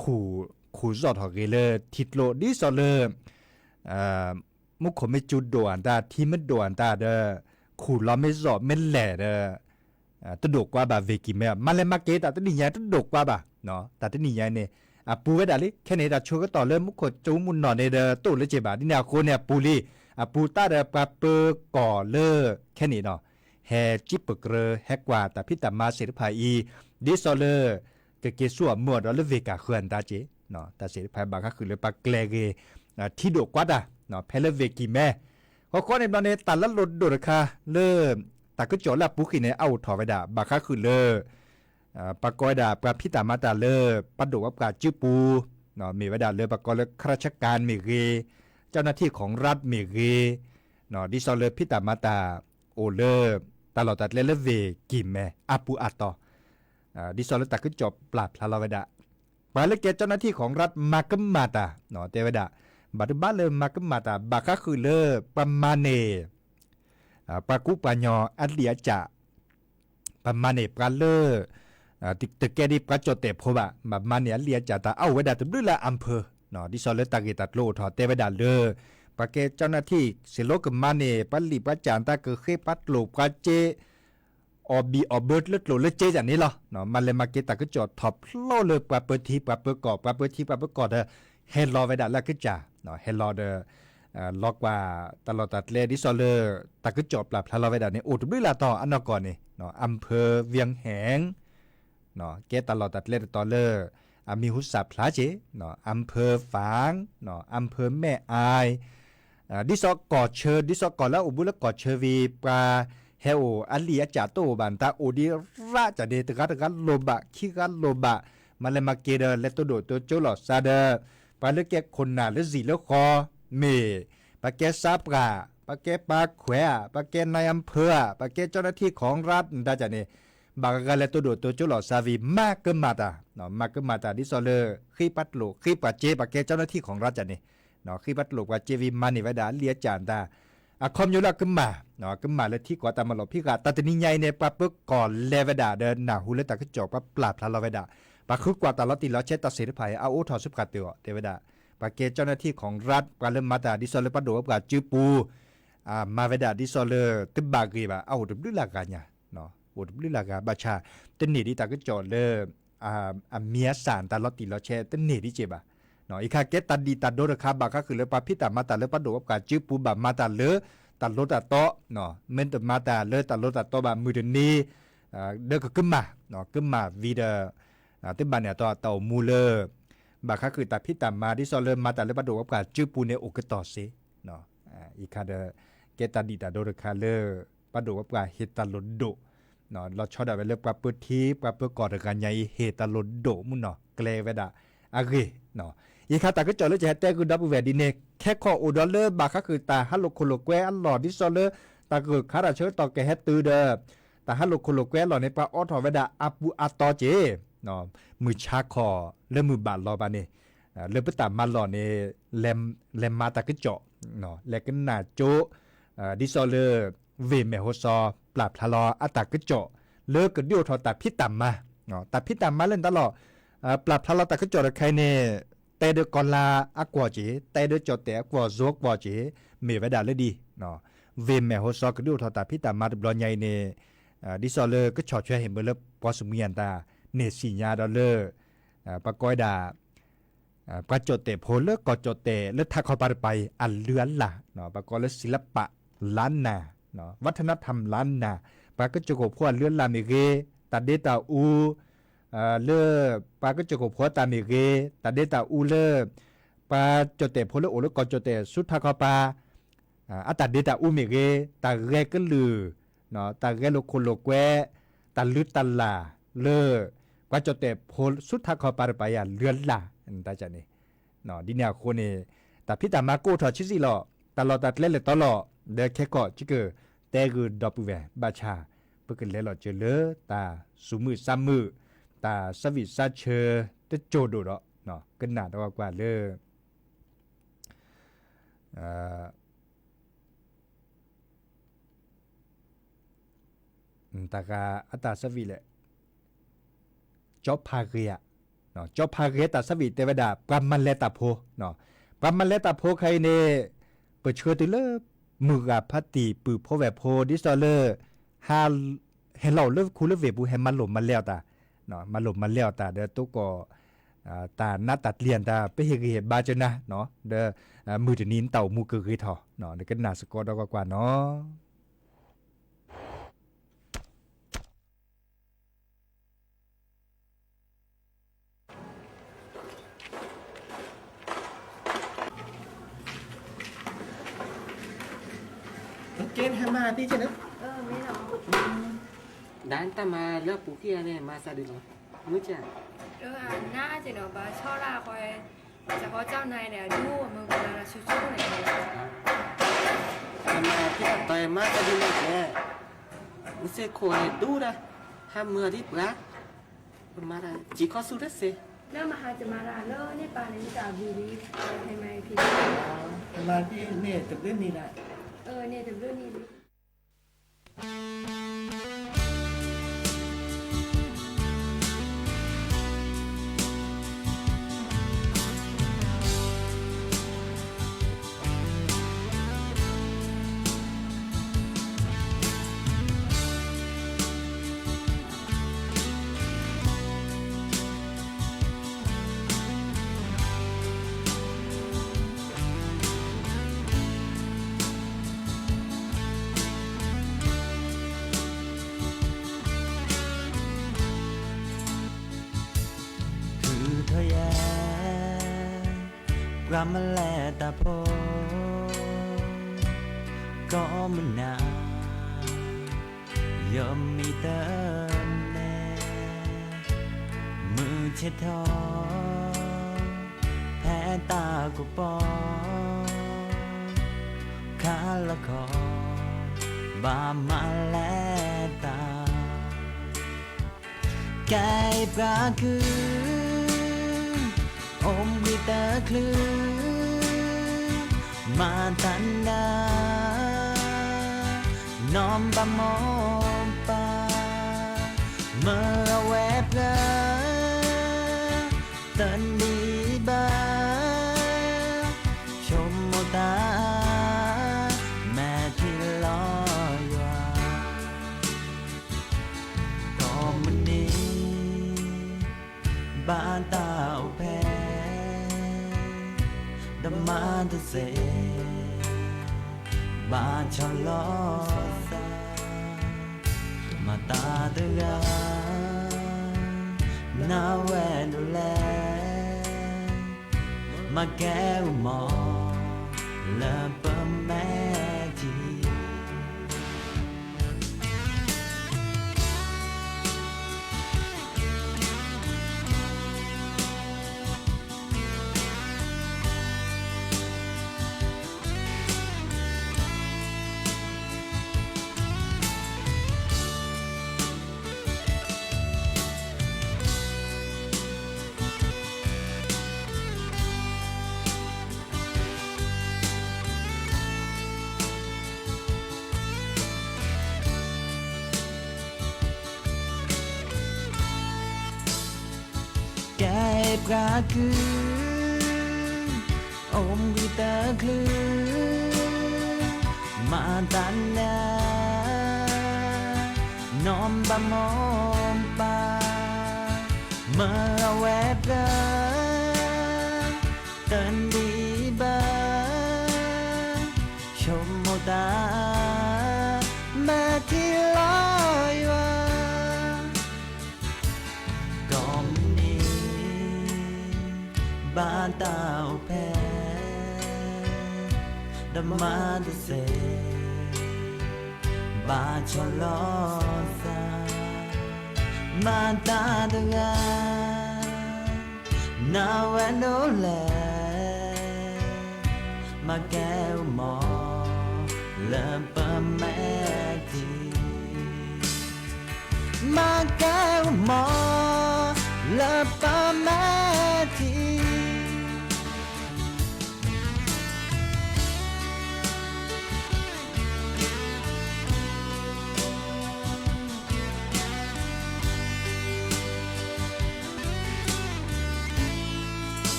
ခူၣ်စီၣ်ထီၣ်ဂ့ၤလၢထံကျိ ဒ်သိးလၢ မူခိၣ်မ့ၢ်စူၤဒိၣ်အတၢ် ထံမ့ၢ်ဒိၣ်အတၢ်ဒီး ခူၣ်လီၤမ့ၢ်စီၣ်မ့ၢ်လဲၣ်ဒီး တဒိၣ်ကွၢ်ဘၣ်ဝ့ၢ်ကံၢ်မဲ, မၤလဲၤမၤက့ၤတၢ်တနံၤညါတဒိၣ်ကွၢ်ဘၣ်, တၢ်တနံၤညါန့ၣ် အပူၤဝဲဒၣ်လံ, ခဲန့ၣ်တၢ်ဆိကတီၢ်လၢမူခိၣ်စူၤမုၢ်နီၢ်န့ၣ်ဒီး တအိၣ်လၢၤဘၣ်, ဒ်န့ၣ်အဃိန့ၣ် အပူၤလံ, အပူၤတၢ်ဒီးပှၤပၢကီၢ်လၢ ခဲန့ၣ်နီၤ, ဟဲစံးပကြၢး ဟဲကွၢ်တၢ်ဖံးတၢ်မၤသ့ၣ်တဖၣ်အံၤ, ဒ်သိးလၢ ကက့ၤဆူၣ်အမုာ်အီၤဒီးလၢဝ့ၢ်ကၢ်ဃၢၤအတၢ်က့ၤ, တၢ်သ့ၣ်တဖၣ်ဘၣ်ဃးဃုာ်လၢပှၤကျဲဂ့ၤ ထံဒိၣ်ကွၢ်တၢ် ဖဲလၢဝ့ၢ်ကံၢ်မဲ, ဃီဃီန့ၣ်ဘျီန့ၣ် တၢ်လၢလိၣ်ဒိၣ်တခါလၢ တၢ်ကစီၣ်လၢအပူၤကွံာ်န့ၣ် အအိၣ်ထီၣ်ဝဲဒၣ် ဘၣ်ဃးဃုာ်လၢ ပှၤကိးဝဲဒၣ်ပှၤဖံးတၢ်မၤတၢ်လၢ ပှၤဒိၣ်ပှၤပှၢ်စုပူၤ, မ့ၢ်ဝဲဒၣ်လၢပှၤကိးလၢ ข้าราชการ မ့ၢ်ဂ့ၤ, เจ้าหน้าที่ของรัฐ မ့ၢ်ဂ့ၤ, ဒ်သိးလၢဖံးတၢ်မၤတၢ်အိၣ်လၢ တၢ်လီၢ်တၢ်ကျဲလၢဝ့ၢ်ကံၢ်မဲအပူၤအတီၢ်, ဒ်သိးလၢတၢ်ကစီၣ်ပျၢ်ဖျါလီၤဝဲဒၣ် ပှၤလၢကဲ เจ้าหน้าที่ของรัฐ မၤကမၣ်တၢ် တဲဝဲဒၣ်, ဘၣ်တဘၣ်လၢမၤကမၣ်တၢ် ဘၣ်ဃးဃုာ်လၢ ပှၤမၤန့ၢ် ပှၤကူပှၤညီအလံာ်အစၢ်, ပှၤမၤန့ၢ်ပှၤလၢ တကဲဒ်ပှၤကၠီၣ်တဲၣ်ဖိဘၣ်, ဘၣ်မၤန့ၢ်အလံာ်အစၢ်တၢ်အအိၣ်ဝဲဒၣ်တဘျုးလၢ อำเภอ, ဒ်သိးလၢတၢ်ဂ့ၢ်တၢ်ကျိၤအိၣ်ထီၣ်တဲဝဲဒၣ်လၢ ပှၤကဲ เจ้าหน้าที่ စ့ၢ်လီၤကမၤန့ၢ် ပှၤလံာ်ပှၤစၢ်တၢ်ကဃ့ ပှၤကျိၣ်ပှၤစ့ အီၣ်ဘံၣ်အီၣ်ဘၢလၢကျိၣ်လၢစ့ဒ်န့ၣ်လီၤ. မၤလဲၤမၤက့ၤတၢ်ကစီၣ်ထီၣ်ဖျိလၢပှၤပၢထံပှၤပၢကီၢ် ပှၤပၢထံပှၤပၢကီၢ်ဒီး ဟဲလီၤဝဲဒၣ်လၢအကစၢ်, ဟဲလီၤဒီး လီၤကွၢ်တၢ်လီၢ်တၢ်ကျဲ ဒ်သိးလၢ တၢ်ကစီၣ်ပျၢ်ဖျါလီၤဝဲဒၣ်န့ၣ် အိၣ်တဘျုးလၢ်တီၤအနီၢ်ကီၢ်န့ၣ် အၣ်ဖၢဝ့ၣ်ဟဲၣ် ကဲတၢ်လီၢ်တၢ်ကျဲတတီၤလၢ အမံၤဟူစၢ်ဖျါစ့ၢ်, အၣ်ဖၢၣ်ဖၣ်, အၣ်ဖၢၣ်မဲၣ်အၣ်, ဒ်သိးကီၢ်ဆၢ ဒ်သိးကီၢ်လၢအအိၣ်ဘူးလၢကီၢ်ဆၢဝံၤ ပှၤဟဲအိၣ်အလံာ်အကၢ်တအိၣ်ဘၣ် နတၢ်အိၣ်ဒံးရၣ်ကၢ်န့ၣ် တဂၤတဂၤလိၣ်ဘၣ် ခံဂၤလိၣ်ဘၣ်, မၤလဲၤမၤက့ၤဒီး လဲၤတိၢ်ဒိၣ်တိၢ်ကၠိလီၤစါဒီး ပှၤလၢကဲခိၣ်နၢ်လၢဇံၣ်လၢဃီ မ့ၢ် ပှၤကဲစါပှၢ် ပှၤကဲပၢ်ခွဲးဧါ ပှၤကဲနၢ်အၣ်ဖၢၣ်ဧါ ပှၤကဲကၠီနထံၣ်ခီရၣ် နတၢ်ကၢ်န့ၣ် ဘၣ်ဂၤဂၤလဲၤတိၢ်ဒိၣ်တိၢ်ကၠိလီၤစါဝံၤ မၤကမၣ်တၢ်, မၤကမၣ်တၢ်ဒ်သိးလၢ ဃ့ပှၤကျိၣ်ဃ့ပှၤစ့ ပှၤကဲကၠီနထံၣ်ခီရၣ်ကၢ်န့ၣ် ဃ့ပှၤကျိၣ်ပှၤစ့ဝံၤ မၤန့ၢ်ဝဲဒၣ်အလံာ်အကၢ်နတၢ် အခီပညီလၢအကမၣ်, ကမၣ်လၢထံကီၢ်တၢ်မၤလီၢ်ဖံးဃာ် တၢ်တနံၤညါအံၤန့ၣ် ပှၤပၢကီၢ်လဲၤဝဲဒၣ်ဒီးနၢ်ဟူလၢတၢ်ကစီၣ်ပှၤပျၢ်ဖျါလီၤဝဲဒၣ်, ပှၤဃုကွၢ်တၢ်လီၤတံၢ်လီၤဆဲးတၢ်သ့ၣ်တဖၣ်အံၤ အအိၣ်ထီၣ်ဆူဖၣ်တုာ်အီၤ တဲဝဲဒၣ်, ပှၤကဲကၠီနထံၣ်ခီရၣ် ပှၤလၢမၤတၢ်ဒ်သိးလၢပှၤဒိၣ်ဝဲပှၤစုပူၤ မၤဝဲဒၣ်ဒ်သိးလၢတဘၣ်ဂ့ၤဘၣ် အအိၣ်တဘျုးလၢ်ဂၤညါ, အိၣ်တဘျုးလၢ်ဂၤ ဘၣ်ဆၣ် တန့ၢ်ဒံးတၢ်ကစီၣ်လၢ အမံၤအသၣ်တၢ်လီၤတံၢ်လီၤဆဲးတန့ၢ်ဒံးက့ဘၣ်. အံၤခါကဲတၢ်ဒံၣ်တၢ်ဒိတခါ ဘၣ်ဃးဃုာ်လၢပှၤဖံးတၢ်မၤတၢ်လၢပှၤဒိၣ်ဝဲပှၤစုပူၤ ဘၣ်မၤတၢ်လၢတၢ်လိၤတၢ်တီ, မ့ၢ်တမၤတၢ်လၢတၢ်လိၤတၢ်တီဘၣ်မုၢ်တနံၤ ဒီးကကမၣ်, ကမၣ်ဝံၤဒီး တဘၣ်န့ၣ်အတီၢ်တၢ်အိၣ်မူလၢ ဘၣ်ဃးဃုာ်တၢ်ဖံးတၢ်မၤဒ်သိးလၢမၤတၢ်လၢပှၤဒိၣ်ဝဲပှၤစုပူၤန့ၣ်အိၣ်ကတီၢ်စ့, အံၤခါဒီး ကဲတၢ်ဒံၣ်တၢ်ဒိတခါလၢ ပှၤဒိၣ်ဝဲပှၤဟ့ၣ်တၢ်လိၣ်ဒိၣ် လီၤဆီဒၣ်ဝဲလၢပှၤပၢထံ ပှၤပၢကီၢ်တဂၤညါအံၤ ဟ့ၣ်တၢ်လိၣ်ဒိၣ်မုၢ်နီၢ်ကျဲဝဲဒၣ်အဂ့ၢ်, အံၤခါတၢ်ကစီၣ်လၢယဟဲတဲဂုာ်ဒီပုၢ်ဝဲၢ်ဒ်န့ၣ် ခဲခီအိၣ်ဒီးလၢဘၣ်ဃးဃုာ်တၢ်ဟးလိာ်ခိၣ်လိာ်ကွဲအလီၢ် ဒ်သိးလၢ တၢ်ဂုၤခါတၢ်ဆၢကတီၢ်ကဟဲတုၤဒီး တၢ်ဟးလိာ်ခိၣ်လိာ်ကွဲအလီၢ်န့ၣ် ပှၤအိးထီၣ်ဝဲဒၣ်အပူၤအတီက့ၢ်, မုၢ်ဆါခီလၢမုၢ်ဘၣ်လီၤဘၣ်န့ၣ် လၢပတၢ်မၤလီၢ်န့ၣ် လဲၤမၤတၢ်ကစီၣ် လဲၤကနၣ်ကၠိ ဒ်သိးလၢ ဝ့ၢ်မဲာ်ဟိစီ ပျၢ်ဖျါလီၤအတၢ်ကစီၣ် လၢကဒုးအိၣ်ထီၣ်တၢ်ဖံးတၢ်မၤ, တၢ်ဖံးတၢ်မၤလၢနတၢ်လီၢ် ပျၢ်ဖျါလီၤတၢ်ကစီၣ်တခါအံၤန့ၣ် တဲဒၢကီၤလါအကွီၢ်က့ၢ် တဲဒၢကၠီၣ်တဲာ်အကွီၢ် စိအကွီၢ်က့ၢ် မ့ၢ်ဝဲဒၣ်လၢဒ် ဝ့ၢ်မဲာ်ဟိစီကဒုးအိၣ်ထီၣ်တၢ်ဖံးတၢ်မၤတဘျီညါအံၤန့ၣ် ဒ်သိးလၢကဆီၣ်ထွဲဟ့ၣ်မုာ်လၢပှၤစမံယၣ်တၢ်န့ၣ် သ့ၣ်ညါဒီးလၢ ပှၤကိးဝဲဒၣ် ပှၤကၠီၣ်တဲာ်ဖိလၢကီၢ်ကၠီၣ်တဲာ်လၢထးခီပၤတပၤအံၤ အလုၢ်အလၢ်, ပှၤကိးလၢ ศิลปะ ล้านนา วัฒนธรรมล้านนา ပှၤကစၢၢ်ခိၣ်ဖိအလုၢ်အလၢ်မ့ၢ်ဂ့ၤ, တၢ်ဒ့တၢ်အူ လၢ ပှၤကစၢၢ်ခိၣ်ဖိအတၢ်မ့ၢ်ဂ့ၤ, တၢ်ဒ့တၢ်အူလၢ ပှၤကၠီၣ်တဲာ်ဖိလၢအိၣ်လၢကီၢ်ကၠီၣ်တဲာ်ဆူထးခီပၤ အတၢ်ဒ့တၢ်အူမ့ၢ်ဂ့ၤ, တၢ်ဂဲၤကလုၢ်, တၢ်ဂဲၤလိာ်ခိၣ်လိာ်ကွဲ, တၢ်လုၢ်တၢ်လၢ်လၢ ပှၤကၠီၣ်တဲာ်ဖိဆူထးခီပၤတပၤအံၤအလုၢ်အလၢ် တၢ်န့ၣ်, ဒ်န့ၣ်အဃိန့ၣ် တၢ်ဖံးတၢ်မၤကအိၣ်ထီၣ်ဆံးဆံးလီၤ. တၢ်လီၢ်တၢ်ကျဲလဲၤတီလီၤ ဒီးခဲကီၢ်ဆံးကၢ တဲဂုာ်ဒီပုၢ်ဝဲၢ်ဘၣ်ဆၣ် ပကလဲၤလီၤစၢၤလၢတၢ်သူၣ်မုာ်သးမုာ် တၢ်ဆၢဝံၣ်ဆၢဆၢတစိၢ်ဒိၣ်ဒီး ကနၣ်ဒီးကွၢ်လၢ တၢ်ဂၤအတၢ်ဆၢဝံၣ်လဲၣ်, ကၠီဖးဂ့ၤဧါ, ကၠီဖးဂ့ၤတၢ်ဆၢဝံၣ်တဲဝဲဒၣ် ပှၤမၤလဲၤတၢ်ဖိ, ပှၤမၤလဲၤတၢ်ဖိခါအံၤန့ၣ် ပဆှၢတုၤလၢ မုၢ်ဂၤဖးတံၢ်ပုၢ်ဖိဝဲၢ်ဖိ ဒ်သိးလၢ ဟဲလီၤအိၣ်လၢခူလၢဝ့ၢ်ပူၤ ဟဲမၤလိာ်မၤလဲအီၣ်တၢ်, မၤလိာ်မၤလဲအီၣ်တၢ်ဒီးတိကီၢ် တၢ်နးတၢ်ကျံၤတၢ် ပဟ့ၣ်ဂံၢ်ဟ့ၣ်ဘါကၢနၤ, ဒီး မုၢ်တနံၤနတၢ်အိၣ်မူကဂ့ၤထီၣ်, နကနၣ်စ့ၢ်ကီးဒီးကွၢ်ကွၢ်နီၤ. ကဲ ဟဲမၤသံကဲန့ၣ်, ဒၣ်တၢ်မၤလၢအပူၤခံဂၤန့ၣ် မၤစၢ်ဒုးလီၤ, မုၢ်ကၢ်, နၤကဲန့ၣ် ဘၣ်ဆီဒၣ်ဃီ, စၢ်ဃီကၠီနၤန့ၣ် အဒူ မုၢ်ကလါလၢဆူၣ်ဆူၣ်န့ၣ်, အမၤသံတၢ်တီၤမၤစၢ်ဒုးလီၤကဲ, မုၢ်စ့ၢ်ခိၣ်န့ၣ်ဒူဒၣ်, ဟးမုာ်အီၤဒံးပှၤ, ပမၤတၢ်စံးခီဆူၣ်တစ့ၢ်, လၢမဟါတမၤတၢ်လၢန့ၣ်ပၢ်န့ၣ် မ့ၢ်တၢ်ဘျုးလံ, ဟဲမၤဖံး, မၤသံန့ၣ်တဘျုးနံၤလၢ, န့ၣ်တဘျုးနံၤလံ. ပှၤမၤလဲၤတၢ်ဖိ ကိးမုၢ်နၤ ယမံၤတန့ၢ် မုၢ်ဆ့ၣ်ထီၣ် ဖဲတၢ်ကပီၤ ခါလီၤခီ ဘၣ်မၤလဲၤတၢ် ကဲပှၤကုၢ် အိၣ်ဘှံးတချုး မၤတၢ်နၢ နီၢ်ဘၣ်မိၢ်ပၢ် မၢအဝဲပှၤ တနံၤဘၣ် ဆိကမိၣ်တၢ် မဲာ်ထံလီၤယွၤ ကိးမုၢ်နံၤ ဘၣ်တၢ်အိၣ်ဖျဲၣ် ဒီးမၤတစဲး ဘၣ်ဆီၣ်လီၤသး မၤတၢ်တဂၤ နဝဲဒၣ်လဲၣ် မၤကဲအမီၤ လၢပမဲာ်ထံ ကဲပှၤကုၢ် အိၣ်ဘှံးတချုး မၤတၢ်နၢ နီၢ်ဘၣ်မိၢ်ပၢ် မၢအဝဲပှၤ တနံၤဘၣ် ဆိကမိၣ်တၢ် မဲာ်ထံလီၤယွၤ ကိးမုၢ်နံၤ ဘၣ်တၢ်အိၣ်ဖျဲၣ် ဒီးမၤတစဲး ဘၣ်ဆီၣ်လီၤသး မၤတၢ်တဂၤ နဝဲဒၣ်လဲၣ် မၤကဲအမီၤ လၢပမဲာ်ထံ မၤကဲအမီၤ လၢပမဲာ်ထံ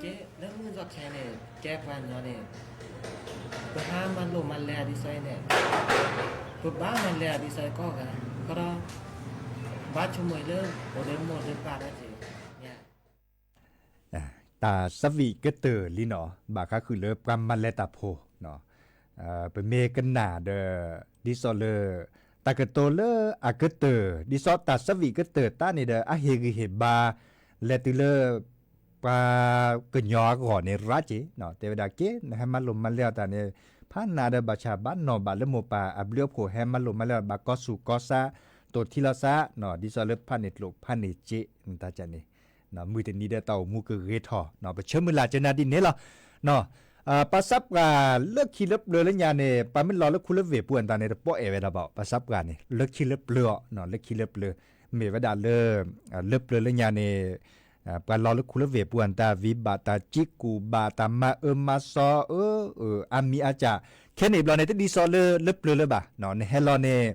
ကဲ လၢမုၢ်ဂီၤခဲအံၤန့ၣ် ကဲပှၤကညီန့ၣ် ပဟါမၤလိာ်မၤလဲအီၤဒ်သိးအံၤန့ၣ် ပဘၣ်မၤလဲအီၤဒ်သိးအံၤကိးဂၤ ဃီဒီး ဘၣ်ဆိကမိၣ်အံၤလၢ အိၣ်ဒီးမိၢ်ဒီးပၢ်ဒီးက့ၤ တၢ်ဆၢဝံၣ်ကတၢၢ်လံနီၤ ဘၣ်ဃးဃုာ်လၢပှၤမၤလဲၤတၢ်ဖိနီၤ ပမ့ၢ်ကနၣ်ဒီး ဒ်သိးလၢ တၢ်ကတိၤလၢအကတၢၢ် ဒ်သိးတၢ်ဆၢဝံၣ်ကတၢၢ်တၢ်န့ၣ်ဒီး အဟ့ၣ်ဂံၢ်ဟ့ၣ်ဘါ လဲၤတုၤလၢ ပှၤကညီအဂီၢ်န့ၣ်ရၣ်က့ၤ တဲဝဲဒၣ်က့ၤ နဟဲမၤလိာ်မၤလဲအီၤတၢ်န့ၣ် ဖးနၤဒီးဘၣ်ဆၣ်ဘၣ်နီၢ်ဘၣ်လၢမိၢ်ပၢ်အဘျုးအဖှိၣ် ဟဲမၤလိာ်မၤလဲအီၤ ဘၣ်ကီဆူၣ်ကီဆါ တိၢ်ထံလီၤသး ဒ်သိးလၢဖးန့ၢ်ကျိၣ်ဖးန့ၢ်စ့ တၢ်န့ၣ် မုၢ်တနံၤဒီးတၢ်အိၣ်မူကဂ့ၤထီၣ် ပဆၢမုၢ်လၢ်ကနၣ်ဒ်န့ၣ်လီၤ. ပှၤသးပှၢ်လၢခံလၢပျၢၤလၢညါန့ၣ် ပှၤမ့ၢ်လီၤလၢခူလၢဝ့ၢ်ပူၤအတၢ်န့ၣ် တပိာ်အဲၣ်ဝဲဒၣ်ဘၣ် ပှၤသးပှၢ်န့ၣ် လၢခံလၢပျၢၤအီၤ လၢခံလၢပျၢၤ မ့ၢ်ဝဲဒၣ်လၢ လၢပျၢၤလၢညါန့ၣ် ပှၤလီၤလၢခူလၢဝ့ၢ်ပူၤအတၢ် ဝံဘၣ်တၢ်ကံကူၣ်ဘၣ်တၢ်မၤအၢမၤစီအၢ အါမံၤအါကၢ် ခဲန့ၣ်ဘျီန့ၣ် တဒ်သိးလၢလၢပျၢၤလၢၤဘၣ် နဟဲလီၤန့ၣ်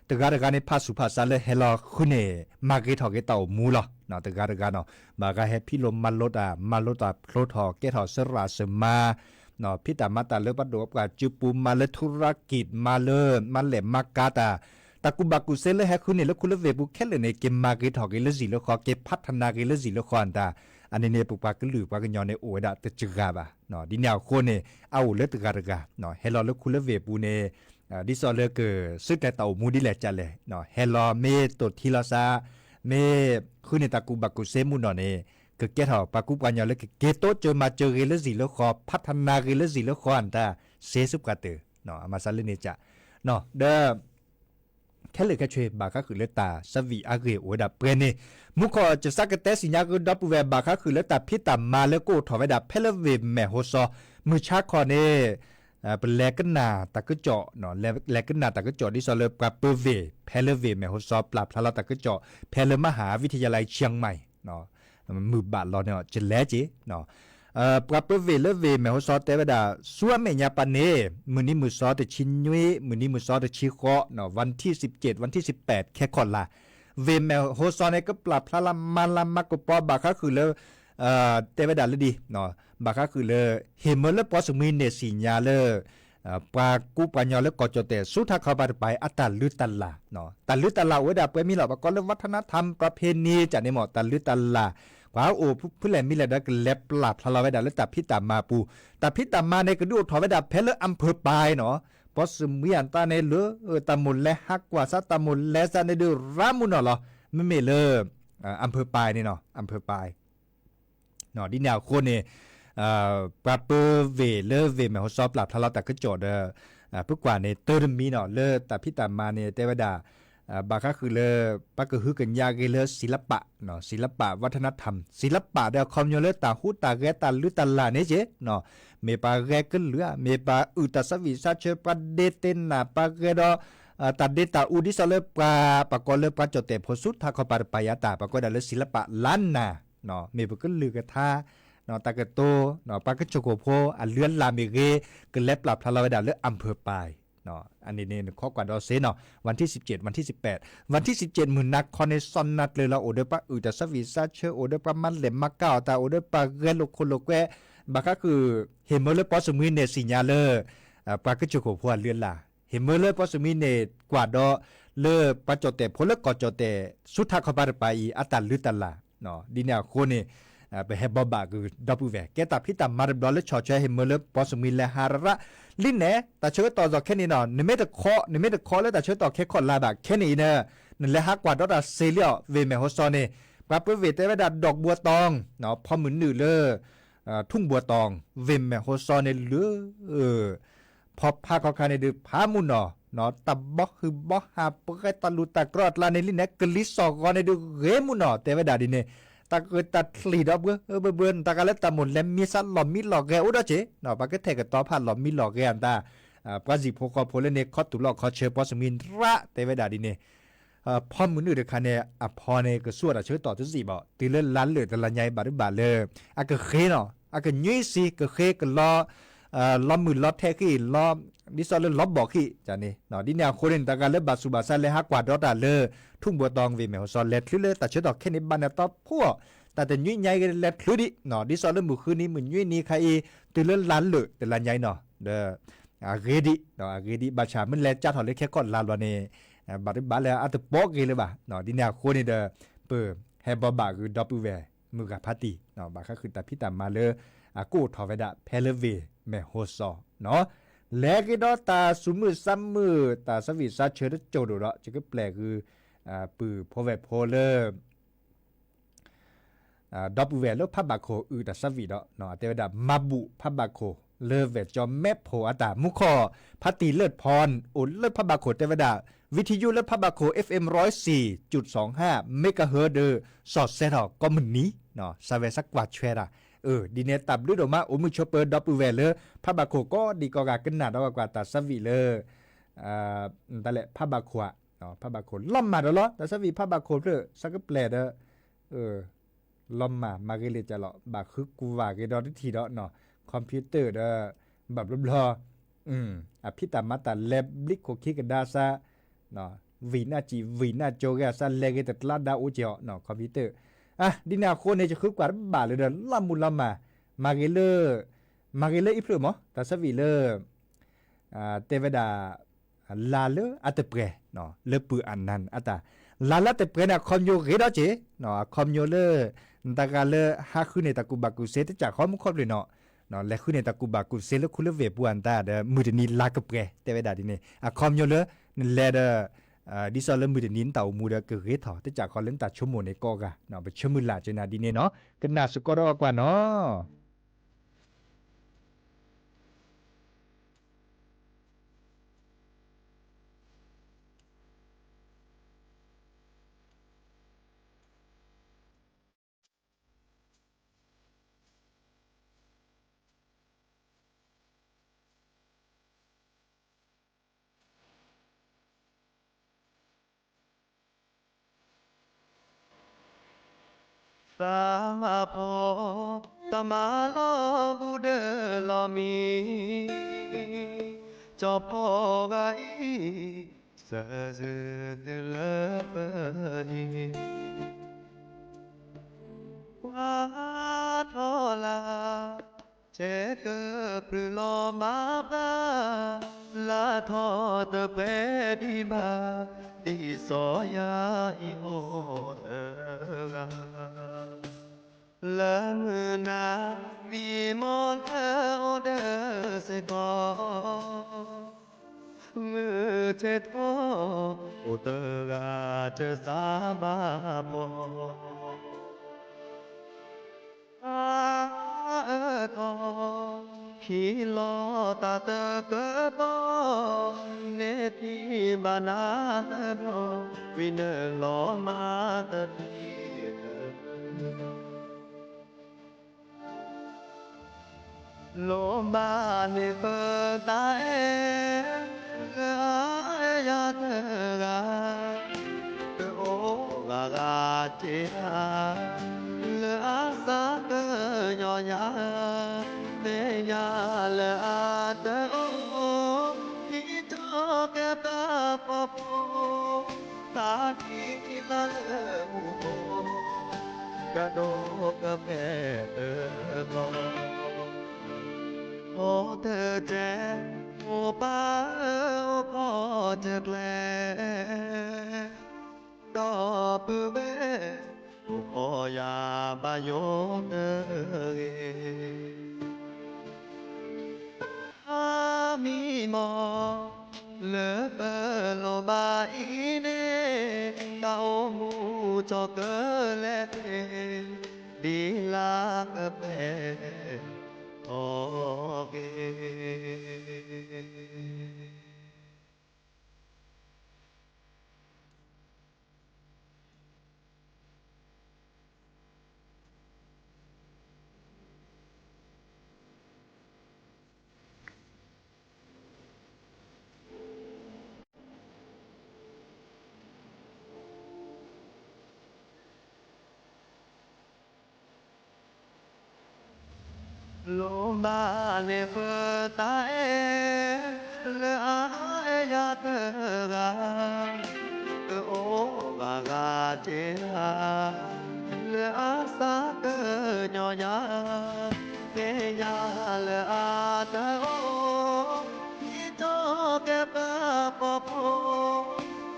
တဂၤတဂၤန့ၣ် ဖးဆူၣ်ဖးဆါလၢဟဲလီၤဃုန့ၣ် မၤဂ့ၤထီၣ်က့ၤတၢ်အိၣ်မူလီၤ. တဂၤတဂၤနီၤ ဘၣ်ဂၤဟဲဖံးလိာ်မၤလိာ်တၢ် မၤလိာ်တၢ်ဖျိထီၣ်ကဲထီၣ်စရၣ်စမါ ဖံးတၢ်မၤတၢ်လၢပှၤဒိၣ်ပှၤစုပူၤ မၤလၢထူရကံး မၤလၢ မၤလဲၢ်မၤကၤတၢ် တၢ်ကူၣ်ဘၣ်ကူၣ်သ့လၢဟဲဃုန့ၢ်လၢခူလၢဝ့ၢ်ပူၤခဲလၢာ်န့ၣ် က့ၤမၤဂ့ၤထီၣ်ဂ့ၤလၢစံၣ်လၢဃီ, က့ၤဖးထနါဂ့ၤလၢစံၣ်လၢဃီအတၢ်, အန့ၣ်န့ၣ် ပပှၤကလုာ်ပှၤကညီန့ၣ်အိၣ်ဝဲဒၣ်တစှၤဘၣ်. ဒ်န့ၣ်အဃိန့ၣ် အအိၣ်လၢတဂၤတဂၤ ဟဲလီၤလၢခူလၢဝ့ၢ်ပူၤန့ၣ် ဒ်သိးလၢကစုတဲာ်တၢ်အိၣ်မူဒ်လဲၣ်ကလဲၣ်, ဟဲလီၤမ့ၢ်တိၢ်ထံလီၤစး, မ့ၢ်ဃုန့ၢ်တၢ်ကူၣ်ဘၣ်ကူၣ်သ့မူနီၢ်န့ၣ် ကကဲထီၣ်ပှၤကူပှၤကညီလၢကက့ၤတိစၢၤမၤစၢၤဂ့ၤလၢစံၣ်လၢဃီ, ဖးထနါဂ့ၤလၢစံၣ်လၢဃီအတၢ်, စ့စ့ၢ်ကီးတၢ်, အမၤစးလၢန့ၣ်က, ဒီး ခဲလၢာ်ခဲဆ့ ဘၣ်ဃးဃုာ်လၢတၢ်ဆၢဝံၤအဂ့ၢ်အိၣ်ဝဲဒၣ်ပှဲၤန့ၣ်, မူခိၣ်စၢ်စါကတဲစံၣ်ညါဂ့ၤဒီပုၢ်ဝဲၢ် ဘၣ်ဃးဃုာ်လၢတၢ်ဖံးတၢ်မၤလၢကအိၣ်ထီၣ်ဝဲဒၣ်ဖဲလၢဝ့ၢ်မဲၢ်ဟိစီ, မုၢ်ဆါခီန့ၣ် ပလဲၤကနၣ်တၢ်ကစီၣ်, လဲၤကနၣ်တၢ်ကစီၣ်ဒ်သိးလၢပှၤပၢၤဝ့ၢ် ဖဲလၢဝ့ၢ်မဲၢ်ဟိစီ ပျၢ်ဖျါလီၤတၢ်ကစီၣ် ဖဲလၢ မဟာวิทยาลัยเชียงใหม่ မုၢ်ဘၣ်လီၤန့ၣ် ကလဲက့ၤ ပှၤပၢၤဝ့ၢ်လၢဝ့ၢ်မဲၢ်ဟိစီတဲဝဲဒၣ် ဆူအမဲာ်ညါပၤန့ၣ် မုၢ်နံၤမုၢ်စီတဆံနွံ မုၢ်နံၤမုၢ်စီတဆံဃိး, วันที่สิบเจ็ด วันที่สิบแปด ခဲခီၣ်လါ, ဝ့ၢ်မဲၢ်ဟိစီန့ၣ် ကပျၢ်ဖျါလီၤမၤလၤမၤကပီၤ ဘၣ်ဃးဃုာ်လၢ တဲဝဲဒၣ်လၢဒ် ဘၣ်ဃးဃုာ်လၢ ဟ့ၣ်မၢလၢပှၤစူၢ်မံန့ၢ်စံၣ်ညါလၢ ပှၤကူပှၤကညီလၢကီၢ်ကၠီၣ်တဲၣ် ဆူထးခီပၤတပၤအံၤ အတၢ်လုၢ်တၢ်လၢ်, တၢ်လုၢ်တၢ်လၢ်အိၣ်ဝဲဒၣ်ပှဲၤမံၤလီၤ. ပှၤကိးလၢ วัฒนธรรม ประเพณี ကန့ၣ်မ့ၢ် တၢ်လုၢ်တၢ်လၢ် ပှၤအိၣ်ဖဲလဲၣ်မံၤလဲၣ်ဒီး ကလဲၤပျၢ်ဖျါလီၤဝဲဒၣ်လၢတၢ်ဖံးတၢ်မၤပူၤ, တၢ်ဖံးတၢ်မၤန့ၣ် ကဒုးအိၣ်ထီၣ်ဝဲဒၣ်ဖဲလၢ อำเภอปาย နီၤ, ပှၤစူၢ်မံအတၢ်န့ၣ်လၢ တၢ်မိၣ်လဲၤဟးကွၢ်စး တၢ်မိၣ်လဲၤစးန့ၣ်ဒုးရၤမုၢ်နီၢ်လီၤ. မ့မ့ၢ်လၢ อำเภอปาย န့ၣ်နီၤ อำเภอปาย ဒ်န့ၣ်အဃိန့ၣ် ပှၤပၢၤဝ့ၢ်လၢဝ့ၢ်မဲၢ်ဟိစီပျၢ်ဖျါလီၤတၢ်ကစီၣ်ဒီး ပကွၢ်န့ၣ် တၢတမံၤနီၤ လၢတၢ်ဖံးတၢ်မၤန့ၣ် တဲဝဲဒၣ် ဘၣ်ဃးဃုာ်လၢ ပှၤကဟုကညးဂ့ၤလၢ ศิลปะ ศิลปะ วัฒนธรรม ศิลปะ ဒီးအခီပညီလၢတၢ်ဟူးတၢ်ဂဲၤတၢ်လုၢ်တၢ်လၢ်န့ၣ်က့ မ့ၢ်ပှၤဂဲၤကလုာ်ဧါ, မ့ၢ်ပှၤအုၣ်တၢ်ဆၢဝံၣ်ဆၢဆၢ ပှၤဒ့တ့ၢ်နၢ် ပှၤဂဲၤဒီး တၢ်ဒ့တၢ်အူဒ်သိးလၢပှၤ ပှၤကိးလၢပှၤကၠီၣ်တဲၣ်ဖိဆူထးခီပၤတပၤအံၤအတၢ် ပှၤကိးဝဲဒၣ်လၢ ศิลปะ ล้านนา မ့ၢ်ပကလုၢ်ကထါ တၢ်ကတိၤ ပှၤကဆိၣ်ခိၣ်ဖိအလုၢ်အလၢ်မ့ၢ်ဂ့ၤ ကလဲၤပျၢ်ဖျါလီၤဝဲဒၣ်လၢ อำเภอปาย အန့ၣ်န့ၣ် နခီကွၢ်ဒီးစ့နီၤ วันที่สิบเจ็ด วันที่สิบแปด วันที่สิบเจ็ด မုၢ်နၤခီန့ၣ် စီၢ်နၤကျၢၤလီၤ အိၣ်ဒီးပှၤအုၣ်တၢ်ဆၢဝံၣ်ဆၢဆၢ အိၣ်ဒီးပှၤမၤလဲၢ်မၤကၤအီၣ်တၢ် အိၣ်ဒီးပှၤဂဲၤလိာ်ခိၣ်လိာ်ကွဲ ဘၣ်ဃးဃုာ် ဟ့ၣ်မၢလၢပှၤစူၢ်မံန့ၢ်စံၣ်ညါလၢ ပှၤကဆိၣ်ခိၣ်ဖိအလုၢ်အလၢ် ဟ့ၣ်မၢလၢပှၤစူၢ်မံန့ၢ်ကွၢ်ဒီး လၢပှၤကၠီၣ်တဲၣ်ဖိလၢကီၢ်ကၠီၣ်တဲၣ် ဆူထးခီပၤတပၤအံၤ အတၢ်လုၢ်တၢ်လၢ် ဒ်န့ၣ်အဃိန့ၣ် ပဟဲဘိးဘၣ်ဂ့ၤဒီပုၢ်ဝဲၢ် ကဲတၢ်ဖံးတၢ်မၤတဘျီလၢဆီၣ်ထွဲဟ့ၣ်မၢလၢပှၤစူၢ်မံလၢဟးရၣ် လံန့ၣ် တၢ်ဆၢကတီၢ်အသိးခဲန့ၣ်နီၤ နမ့ၢ်တခီ နမ့ၢ်တခီလၢတၢ်ဆၢကတီၢ်ခဲခီၣ်လါဘၣ် ခဲန့ၣ်အံၤန့ၣ် နလဲၤဟးကွၢ်ဒီးတၢ်စ့လံအီၤ ဝ့ၢ်မဲၢ်ဟိစီန့ၣ် ပှၤပၢၤဝ့ၢ်တဲဝဲဒၣ် ดอกบัวตอง ဖီမုၢ်နုာ်လၢ ထုၣ်ဘိၣ်တီၣ် ဝ့ၢ်မဲၢ်ဟိစီန့ၣ်လၢ ဖီဖးခီခါန့ၣ်ဒုးဖးမုၢ်နီၢ် တၢ်ဘီဟုၣ်ဘီဟး ပှဲၤတၢ်လူၢ်တၢ်ကြီအကျါန့ၣ်လံန့ၣ် ကလံၤစိးဂီၤန့ၣ်ဒုးဂ့ၤမုၢ်နီၢ် တဲဝဲဒၣ်ဒ်န့ၣ် တၢ်ဂ့ၢ်တၢ်ချံးဒီးဘှၢဘှၢဘှၢ တၢ်ဂၤလၢတၢ်မိၣ်လဲၤမံစးလီၢ်မံလီၢ်ဂဲၤအိၣ်ဒီးက့ၤ ပှၤကထဲၣ်ကတီၤဖးလီၢ်မံလီၢ်ဂဲၤအတၢ် ပှၤစံၣ်ဖိဃီဖိလၢန့ၣ် ခီတူၢ်လီၢ်ခီဆၢ ပှၤစူၢ်မံရၣ် တဲဝဲဒၣ်ဒ်န့ၣ် ဖီမုၢ်နုာ်တခါန့ၣ် အဖီန့ၣ် ကဆူၣ်အတၢ်ဆၢကတီၢ်တစံးဘၣ် တုၤလၢလါလၢာ်တလါညါအံၤဘၣ်တဘၣ်လၢ အကဃ့နီၤ အကညွံစံ ကဃ့ကလီ လီမုၢ်လီထဲးဃံ လီ ဒ်သိးလၢလီဘီၣ်ဃံ န့ၣ် ဒ်န့ၣ်အဃိန့ၣ် တၢ်ဂၤလၢဘၣ်ဆူးဘၣ်ဆါလဲၤဟးကွၢ်ဒီးတၢ်လၢ ထုၣ်ဘိၣ်တီၣ် ဝ့ၢ်မဲၢ်ဟိစီ လဲၤချုးလၢတၢ်ဆၢကတီၢ်ခဲန့ၣ်ဘၣ်န့ၣ် တီဖှီၣ် တၢ်တညွံညါအံၤလဲၤချုးဒံး ဒ်သိးလၢမုၢ်ဃုနံၤ မုၢ်ညွံနံၤခါအံၤ တုၤလၢလါလၢာ်တလါညါအံၤနီၤ ဒီး အဂ့ၤဒံး အဂ့ၤဒံး ဘၣ်ဆၣ်မ့ၢ်လဲၤကၢ်ထီၣ်လၢခဲခီၣ်လါဘျီန့ၣ် ဘၣ်တဘၣ်လၢအတပီဂ့ၤလၢၤဘၣ် ဒ်န့ၣ်အဃိန့ၣ်ဒီး ပဟဲဘိးဘၣ်ဂ့ၤဒီပုၢ်ဝဲၢ် မုၢ်ဂၤဖါတံၢ် ဘၣ်ဃးဃုာ်တၢ်ဖံးတၢ်မၤလၢ အကအိၣ်ထီၣ်ဝဲဒၣ်ဖဲလၢဝ့ၢ်မဲၢ်ဟိစီနီၤ လဲၤက့ၤဒီးတၢ်ဆူးမုၢ်ဆါမုၢ် တၢ်ဆၢဝံၣ်ဆါဆၢတစိၢ်ဒိၣ်ဒီး ယကပျဲၢ်ဂ့ၤ ပုၢ်ဖိဝဲၢ်ဖိလၢ ဒီပုၢ်ဝဲၢ်လၢဖးဘၣ်ခိၣ်အုၣ်တၢ်ဆၢဝံၣ်ဒီး အတဲဝဲဒၣ် မၤဘူၣ်ဖးဘၣ်ခိၣ် လၢဝဲၢ်ကၠီမဲးဖိအတၢ် မူခိၣ် ဖါတံၢ်လၢၢ်ဖီ အိၣ်လၢဖးဘၣ်ခိၣ်တဲဝဲဒၣ် ဝံထယုၢ်လၢဖးဘၣ်ခိၣ် FM ร้อยสี่จุดสองห้า megahertz ဒီး စီၤစဲထီၣ်ကိးမုၢ်နံၤ စးဝဲစးကွၢ်ဆွဲတၢ် ဒ်န့ၣ်တၢ်ဘျုးဒိၣ်မး အိၣ်မုာ်ဆိးပၢၤဒီပုၢ်ဝဲၢ်လၢ ဖးဘၣ်ခိၣ်ကိးဒံးကိးဂၤကနၣ်ဒီးကွၢ်တၢ်ဆၢဝံၣ်လၢ တၢ်လဲၣ်ဖးဘၣ်ခိၣ်ဧါ ဖးဘၣ်ခိၣ် လီၤမၢ်ဒီးလီၤ တၢ်ဆၢဝံၣ်ဖးဘၣ်ခိၣ်ဖျၢၣ် ဆၢကပျဲၢ်ဒီး လီၤမၢ်မၤဂ့ၤလၢကလီၤ ဘၣ်ဃုကွၢ်ဂ့ၤဒီးတထံၣ်ဒီး computer ဒီး ဘၣ်ဘျီဘျီ အဖံးတၢ်မၤတၢ်လဲၤဘျံးခိၣ်ခံကဒါစၢ် ဝံၣ်နၢ်စံၣ်ဝံၣ်နၢ်ကၠိဂ့ၤအစၢ်လဲၤဂ့ၤတကျါဒါအိၣ်က့ၤအီၤ computer ဒ်န့ၣ်အဃိန့ၣ် ယဃုကွၢ်တဘၣ်လၢဒီး လီၤမုၢ်လီၤမၢ် မၤဂ့ၤလၢ မၤဂ့ၤလၢအံၤဖျၢၣ်မး တၢ်ဆၢဝံၣ်လၢ တဲဝဲဒၣ် လါလၢအတပှဲၤ လၢပုၢ်အနၢ်အတၢ်, လါလၢတပှဲၤန့ၣ် အခီပညီဂ့ၤဒီးက့ၤ, အခီပညီလၢ နတဂၤလၢဟးဃုန့ၢ်တၢ်ကူၣ်ဘၣ်ကူၣ်သ့တစၢ်ဃီမုၢ်ခီဖျိနီၤ, လဲၤဃုန့ၢ်တၢ်ကူၣ်ဘၣ်ကူၣ်သ့လၢခူလၢဝ့ၢ်ပူၤအတၢ်ဒီး မုၢ်တနံၤလါကပှဲၤ တဲဝဲဒၣ်ဒ်န့ၣ် အခီပညီလၢ နလဲၤဒီး ဒ်သိးလၢမုၢ်တနံၤနတၢ်အိၣ်မူဒီးကဂ့ၤထီၣ် တစၢ်ဃီလၢနတၢ်ဆိကမိၣ်န့ၣ်ကိးဂၤ ပဆၢမုၢ်လၢ်က့ၤနၤဒ်န့ၣ်နီၤ, ကနၣ်စ့ၢ်ကီးဒီးကွၢ်နီၤ. သးမၤဖှီၣ် တၢ်မၤလီၤဘူးဒီးလီၤမံၤ, ကၠီဖီဂၤအံၤ စၢၤစုၤသုလၢပှၤအံၤ, ကွၢ်ထီၣ်လၢ် ဆဲးကပြုၢ်လီၤမၤဘၣ်, လၢထီၣ်တပှဲၤဒံးဘၣ်, ဒ်စီၤယၤအံၤအိၣ်တဂၤ, လၢမုၢ်နၤမံၤမီၢ်လၢအိၣ်ဒီးစ့ၢ်ကီး, မုၢ်ဆ့ၣ်ထီၣ် အိၣ်တဂၤတသးမၤဖှီၣ် အၢၣ်ကီၢ်, ဟံးလီၤတၢ်တကပီၤ, န့ၢ်သံဘၣ်နၤတဘျီ, ဝံၤနုာ်လီၤမၤတသံ လိၣ်ဘၣ်န့ၢ်ပသးအဲၣ် လၢအအဲၣ်ယၤတဂၤ, တအိၣ်ဂၤဂၤတ့ၢ်ဧါ, လၢအသးကညီၤယၤ, သ့ၣ်ညါလၢအတအိၣ်, ဒ်ထီၣ်ကဲဘၣ်ပှၤဖိ သးကံၢ်လၢလၢမူခိၣ်, ကဒိးကပဲာ်တဘျီ, အိၣ်တကဲ, မိၢ်ပၢ်ဧၢ အိၣ်ခိးတကျဲ, ဒီပုၢ်ဝဲၢ် အိၣ်ခိးယၤဘၣ်ယိၣ်တဂ့ၤ. အမံၤမီၢ် လၢပလိၣ်ဘၣ်အံၤန့ၣ်, တၢ်အိၣ်မူထီၣ်ကလဲာ်သ့ၣ်, ဒ်လါကပဲာ်ထီၣ်က့ၤ လိၣ်ဘၣ်န့ၢ်ပသးအဲၣ် လၢအအဲၣ်ယၤတဂၤ, တအိၣ်ဂၤဂၤတ့ၢ်ဧါ, လၢအသးကညီၤယၤ, သ့ၣ်ညါလၢအတအိၣ်, ဒ်ထီၣ်ကဲဘၣ်ပှၤဖိ,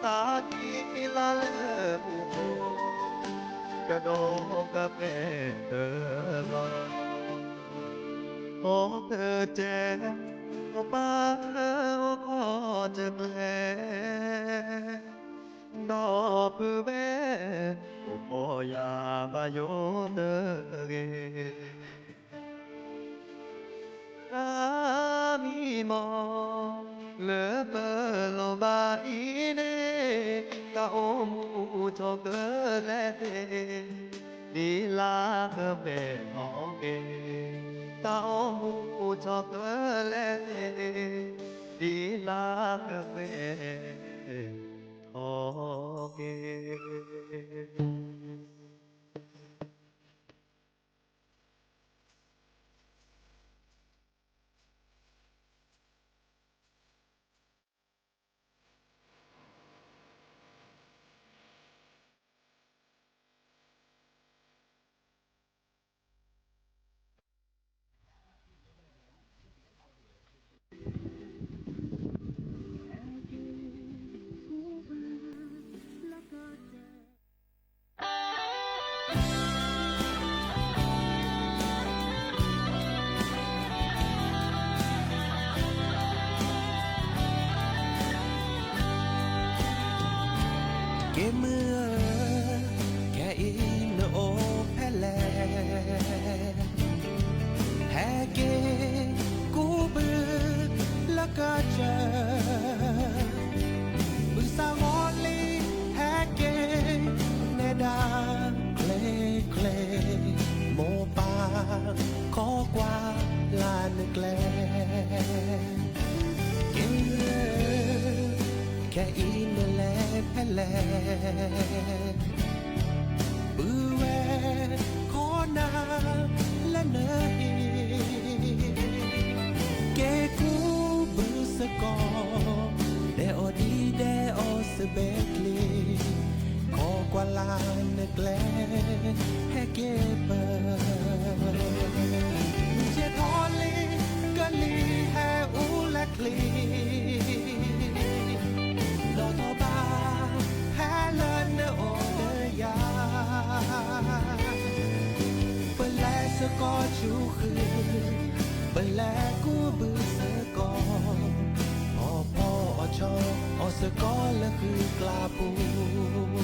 သးကံၢ်လၢလၢမူခိၣ် ကဒိးကပဲာ်တဘျီ, အိၣ်တကဲ, မိၢ်ပၢ်ဧၢ အိၣ်ခိးတကျဲ, ဒီပုၢ်ဝဲၢ် အိၣ်ခိးယၤဘၣ်ယိၣ်တဂ့ၤ. အမံၤမီၢ် လၢပလိၣ်ဘၣ်အံၤန့ၣ်, တၢ်အိၣ်မူထီၣ်ကလဲာ်သ့ၣ်, ဒ်လါကပဲာ်ထီၣ်က့ၤ, တၢ်အိၣ်မူထီၣ်ကလဲာ်သ့ၣ်, ဒ်လါကပဲာ်ထီၣ်က့ၤ. ဟဲက့ၤ ကူးဘုလၢကစၢၢ်, ဘုသးဂီၤလံ ဟဲက့ၤ နဲဒၣ် ချ့ချ့, မိၢ်ပၢ် ခိးကွၢ်လၢနကျဲ, က့ၤ ခဲအံၤနလဲၤဖဲလဲၣ်, ပုၢ်ဝဲၢ် ခိးနၤ လၢနဟံၣ်, က့ၤကူးဘုစ့ၢ်ကီး, ဒဲးအီၣ်ဒံးဒဲးအီစဘဲကျ့, ခိးကွၢ်လၢနကျဲ, ဟဲက့ၤပၢၢ်, မုၢ်ဆ့ၣ်ထီၣ်လံ ကလံၤဟဲအူလၢချံ နီၣ်ထီၣ်ဘၣ် ဖဲလၢနအိၣ်ဒီးယၤ, ပလဲၤစ့ၢ်ကီးဆူဃု, ပလဲၤကူးဘုစ့ၢ်ကီး, ဖီဖီအီၣ်ဆီ အီၣ်စ့ၢ်ကီးလၢဃုကျါပူၤ. မုၢ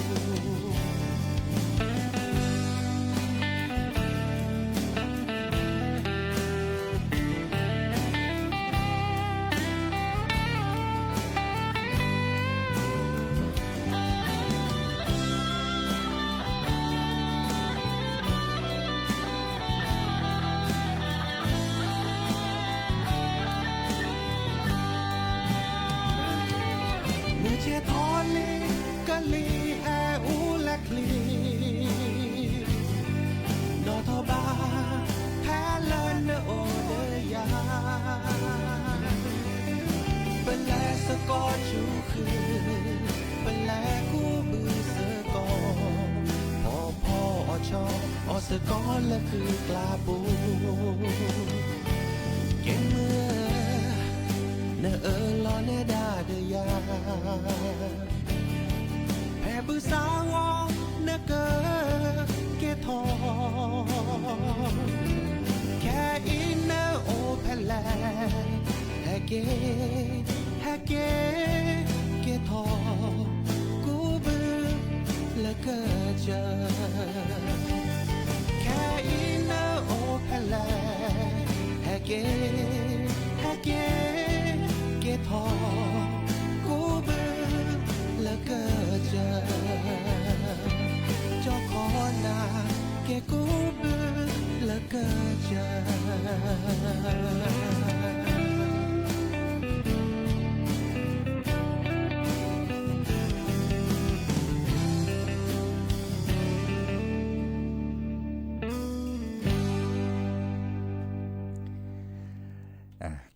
်ဆ့ၣ်ထီၣ်လံ ကလံၤဟဲအူလၢချံ နီၣ်ထီၣ်ဘၣ် ဖဲလၢနအိၣ်ဒီးယၤ, ပလဲၤစ့ၢ်ကီးဆူဃု, ပလဲၤကူးဘုစ့ၢ်ကီး, ဖီဖီအီၣ်ဆီ အီၣ်စ့ၢ်ကီးလၢဃုကျါပူၤ, က့ၤမုၢ် နအၢၣ်လီၤနဲဒၣ်ဒီးယၤ, ဖဲဘုသးဂီၤနကကဲထီၣ်, ခဲအံၤနအိၣ်ဖဲလဲၣ်, ဟဲက့ၤ, ဟဲက့ၤ, ကဲထီၣ်, ကူးဘုလၢကစၢၢ်, ခဲအံၤနအိၣ်ဖဲလဲၣ်, ဟဲက့ၤ, ဟဲက့ၤ, ကဲထီၣ်, ကူးဘုလၢကစၢၢ်, ကၠီခီနၤ က့ၤကူးဘုလၢကစၢၢ်.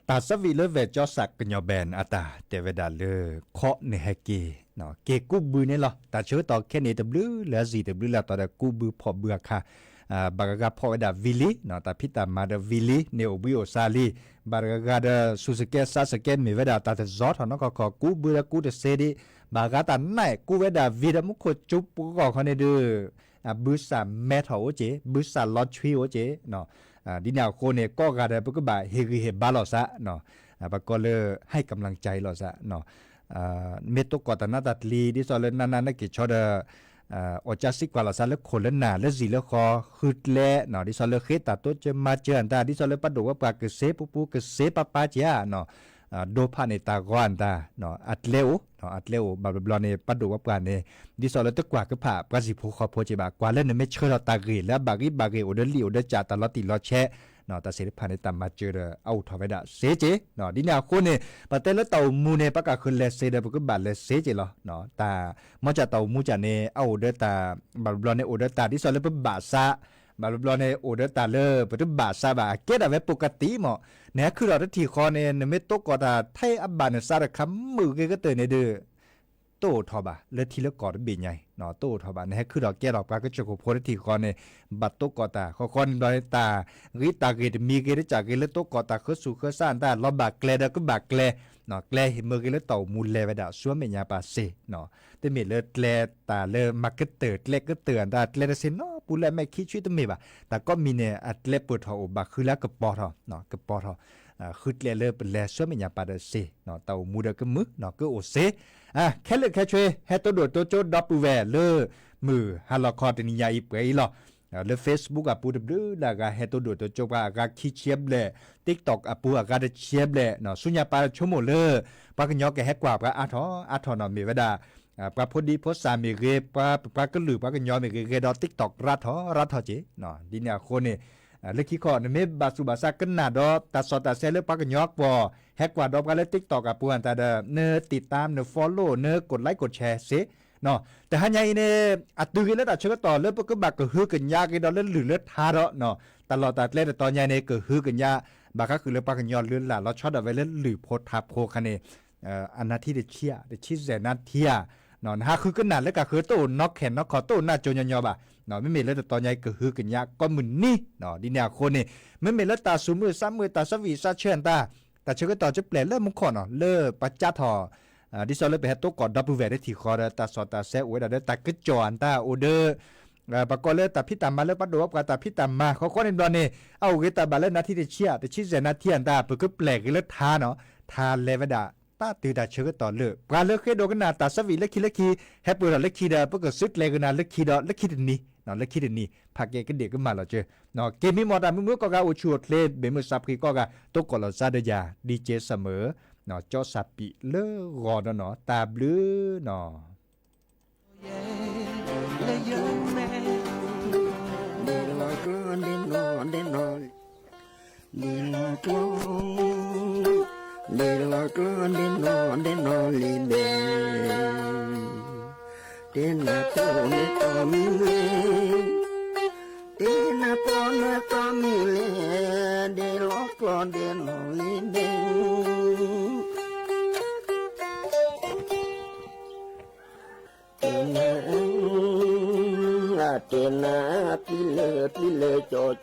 တၢ်သးဝံၣ်လၢ ဝဲၢ်ကၠီစးကညီၤဘဲၣ် အတၢ်တဲဝဲဒၣ်လၢ ခီနဟဲက့ၤ, က့ၤကူးဘုန့ၣ်လီၤ. တၢ်ဆၢကတီၢ်ခဲန့ၣ်တဘျုးလၢအစံၣ်တဘျုးလၢအတီၤဒီး ကူးဘုဖီၣ်ဘုအခါ, ဘၣ်တဂၤဂၤဖီၣ်ဝဲဒၣ်ဝံၤလံ, တၢ်ဖံးတၢ်မၤဒီးဝံၤလံ, န့ၣ်အိၣ်ဘှံးအိၣ်သါလံ, ဘၣ်တဂၤဂၤဒီး စူၢ်စကဲစါစကဲ မ့ၢ်ဝဲဒၣ်တၢ်တဇီထီၣ်နီၢ်ကီၢ်ခီၣ် ကူးဘုဒီးကူးတသ့ဒံး, ဘၣ်ဂၤတၢ်နါ ကူးဝဲဒၣ်ဝံၤဒီးမူခိၣ်ကၠူပဂီၢ်ခီန့ၣ်ဒီး ဘုစၢ်မဲထီၣ်အိၣ်က့ၤ, ဘုစၢ်လီၤဆွံအိၣ်က့ၤ, ဒ်န့ၣ်အဃိန့ၣ် ကိးဂၤဒီး ပကဘၣ်ဟ့ၣ်ဂံၢ်ဟ့ၣ်ဘါလိာ်သး, ပကိးလၢ ဟဲကမျၢၢ်ကၢအံၤလိာ်သး, မ့ၢ်သကိးတၢ်နါတၢ်တလံၤ ဒ်သိးလၢနနၢ်နၢ်က့ၤဆီဒီး အီၣ်ကၢစံကွၢ်လိာ်သးလၢခိၣ်လၢနၢ် လၢဇံၣ်လၢဃီ ဃုကျဲ, ဒ်သိးလၢဃ့တၢ်တိစၢၤမၤစၢၤအတၢ်, ဒ်သိးလၢပှၤဒိၣ်ပှၤပှၢ်ကစ့ပူပူကစ့ပၢ်ပၢ်က့ၤဧါ, ဒိဖးန့ၣ်တၢ်ဂီၤအတၢ်, အကျဲအိၣ်, အကျဲအိၣ် ဘၣ်ဘျီဘျီန့ၣ် ပှၤဒိၣ်ပှၤပှၢ်န့ၣ် ဒ်သိးလၢတကွၢ်ကဖၣ်ပှၤစံၣ်ဖိဃီဖိက့ၤဘၣ်, ကွၢ်လၢနမ့ၢ်ဆှၢထီၣ်တၢ်ဂ့ၢ်လၢအဘၣ်ဂံၢ်ဘၣ်ဂ့ၤ အိၣ်ဒီးလံာ်အိၣ်ဒီးကၠး တၢ်လီၤတံၢ်လီၤဆဲး, တၢ်သ့ၣ်တဖၣ်န့ၣ် တၢ်မၤစၢၤဒီး အအိၣ်ထီၣ်ဝဲဒၣ်စ့က့ၤ, ဒ်န့ၣ်အဃိန့ၣ် ပတဲလၢတၢ်အိၣ်မူန့ၣ် ပကဃုလဲၤစ့ဒီး ပကဘၣ်လဲၤစ့က့ၤလီၤ. တၢ် မ့ၢ်ကၠးတၢ်အိၣ်မူကၠးန့ၣ် အအိၣ်ဒီးတၢ် ဘၣ်ဘျီဘျီန့ၣ် အိၣ်ဒီးတၢ်ဒ်သိးလၢပဘၣ်စး, ဘၣ်ဘျီဘျီန့ၣ် အိၣ်ဒီးတၢ်လၢပတဘၣ်စးဘၣ် အကဲဒၣ်ဝဲ ပကတံမး, နဟဲခုၣ်ထီၣ်တထံၣ်ဃီန့ၣ် နမ့ၢ်တိကိးတၢ်ထဲအဘၣ်နစးတခါမုာ်ဂ့ၤကတၢၢ်န့ၣ်ဒီး တအိၣ်ထီၣ်ဘၣ် လၢထံလၢကီၢ်တဘ့ၣ်ညါအံၤ, တအိၣ်ထီၣ်ဘၣ် နဟဲခုၣ်ထီၣ်ကဲထီၣ်ပှၤကစၢၢ်ခိၣ်ဖိတထံၣ်ဃီန့ၣ် ဘၣ်တိကိးတၢ် ဃီဃီန့ၣ်ဘျီန့ၣ် တၢ်ဂ့ၤတၢ်ဂ့ၤတမံၤဂ့ၤတကးဂ့ၤလၢတိကိးတၢ်ဃၢဆူၣ်ဃၢဆါအတၢ် လီၤဘၣ်ကျဲဒီးကဘၣ်ကျဲ, ကျဲဟ့ၣ်မ့ၢ်ဂ့ၤလၢတၢ်အိၣ်မူလဲၤဝဲဒၣ် ဆူမဲာ်ညါပာ်စ့, တမ့ၢ်လၢကျဲတၢ်လၢမၤကတၢၢ် ကျဲကတၢၢ်အတၢ် ကျဲတစ့နီၢ်ပူၤလၢအမဲာ်ခံဆံတမ့ၢ်ဘၣ်, တၢ်ကိးမံၤန့ၣ် အကျဲပၢၢ်ထီၣ်အိၣ်ဘၣ်ဃုလၢကပီၤထီၣ်, ကပီၤထီၣ် ဃုကျဲလၢပလဲၤဆူမဲာ်ညါပာ်ဒီးစ့, တၢ်အိၣ်မူဒီးကမုာ် ကအိၣ်စ့, ခဲလၢာ်ခဲဆ့ ဟဲတိဒိၣ်တိကၠိဒီပုၢ်ဝဲၢ်လၢ မုၢ်ဟါလီၤခီတနံၤညါအံၤပှဲၤအံၤလီၤ. လၢ Facebook အပူၤတဘျုးလၢအဂၤဟဲတိၢ်ဒိၣ်တိၢ်ကၠိပှၤအဂၤခံဆံဘျဲၣ်, TikTok အပူၤအဂၤတဆံဘျဲၣ်, ဆူညါပာ်ဆိကမိၣ်လၢ ပှၤကညီကဟဲကွၢ်ပှၤအါထီၣ်အါထီၣ်နီၤ မ့ၢ်ဝဲဒၣ် ပှၤဖိဒံဖိသၣ်မ့ၢ်ဂ့ၤ, ပှၤ ပှၤကလုာ်ပှၤကညီမ့ၢ်ဂ့ၤ ဂဲၤဒီး TikTok ရါထီၣ်ရါထီၣ်က့ၤ, ဒ်န့ၣ်အဃိန့ၣ် လၢခံခီ နမ့ၢ်ဘၣ်သူၣ်ဘၣ်သးကနၣ်ဒီးတၢ်စီၣ်တၢ်ဆဲလၢပှၤကညီအကွီၢ် ဟဲကွၢ်ဒီးပှၤလၢ TikTok အပူၤအတၢ်ဒီး န ติดตาม န follow န กดไลค์ กดแชร์ စ့ၢ် တဟါညါအံၤန့ၣ် အတုၤဂ့ၤလၢတၢ်ဆၢကတီၢ်လၢပကဘၣ် ကဟုကညးက့ၤဒီးလၢလုၢ်လၢထါဒီး တၢ်လီၢ်တၢ်ကျဲတတီၤညါအံၤန့ၣ် ကဟုကညး ဘၣ်ဃးဃုာ်လၢပှၤကညီလၢလၢ်လီၤဆီဒၣ်ဝဲလၢလုၢ်ဖိထါဖိခါန့ၣ် အနၢ်ထံတဆံဧါ တဆံစဲးနၢ်ထံဧါ, နဟးဃုကနၣ်လၢကဃုတအိၣ်နီခဲနီခီ တအိၣ်နၢ်ကၠိညီညီဘၣ်, မ့မ့ၢ်လၢတတီၤညါအံၤ ကဟုကညးကိးမုၢ်နံၤ, ဒ်န့ၣ်အဃိန့ၣ် မ့မ့ၢ်လၢတၢ်သူၣ်မုာ်သးမုာ် တၢ်ဆၢဝံၣ်စးဆၢအတၢ် တၢ်ဆၢကတီၢ်ကပျဲၢ်လၢမူခိၣ်နီၤ လၢပှၤကၠါထီၣ် ဒ်သိးလၢပဟဲတိကိးဒီပုၢ်ဝဲၢ်တထံၣ်ဃီဒီး တၢ်စီၣ်တၢ်ဆဲအိၣ်ဝဲဒၣ်ဒီး တၢ်ကစီၣ်အတၢ်အိၣ်ဒီး ပကိးလၢတၢ်ဖံးတၢ်မၤလၢပှၤဒိၣ်ပှၤတၢ်ဖံးတၢ်မၤ ဃီဃီန့ၣ်ဘျီန့ၣ် အအိၣ်ဂ့ၤတၢ်ဘၣ်လၢနၢ်ထံတဆံဧါ တဆံစဲးနၢ်ထံဧါတၢ် ပကပျဲၢ်ဂ့ၤလၢထါနီၤ ထါလဲၤဝဲဒၣ် တၢ်တုၤတၢ်ဆၢကတီၢ်လၢ ပှၤလၢဃ့ဒိကနၣ်တၢ်ဆၢဝံၣ်လၢခံလၢခံ ဟဲပှဲၤထီၣ်လၢခံဒီး ပကစုကျဲၤကနၣ်လၢခံဒီး လၢခံတနံၤ လၢခံတနံၤ ဖးကဲကဒံးကမၣ်လီၤစၢၤ က့ၤမံမီၢ်တၢ်မုာ်မုာ်ကိးဂၤ အိၣ်ဆူၣ်အိၣ်ချ့ ဘ့ၣ်မုၢ်စးဖှံကိးဂၤ တိကိးလီၤစါဒီးယၤ ဒံကဲစၢ်မၢ် ကၠီစၢ်ပံးလၢဂီၤဒီးနီၤ တၢ်ဘျုး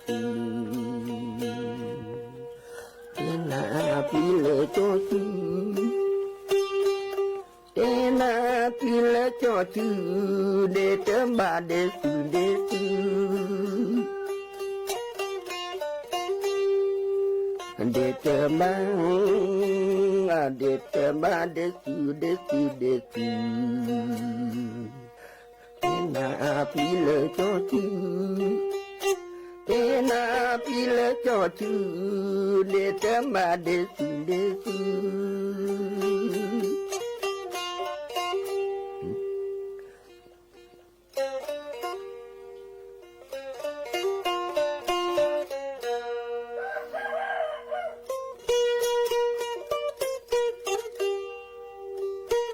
နီၤ ဒ့လီၤကျီ ဒ့နီၢ်ဒ့နီၢ် ဒ့လီၤကျီ ဒ့လီၤကျီ ဒ့နီၢ်ဒ့နီၢ်လံဘဲ တ့နၢ်ပီၢ်နၢ်တီမံၤလဲၣ် တ့နၢ်ပီၢ်နၢ်တီမံၤလဲၣ် ဒ့လီၤကျီဒ့နီၢ်လံဘဲ တ့နၢ် တ့နၢ်ပံလၢပံလၢကၠီစု တ့နၢ်ပံလၢကၠီစု တ့နၢ်ပံလၢကၠီစု ဒ့တဘၣ်ဒ့စုဒ့စု ဒ့တဘၣ် ဒ့တဘၣ်ဒ့စုဒ့စုဒ့စု တ့နၢ်ပံလၢကၠီစု တ့နၢ်ပံလၢကၠီ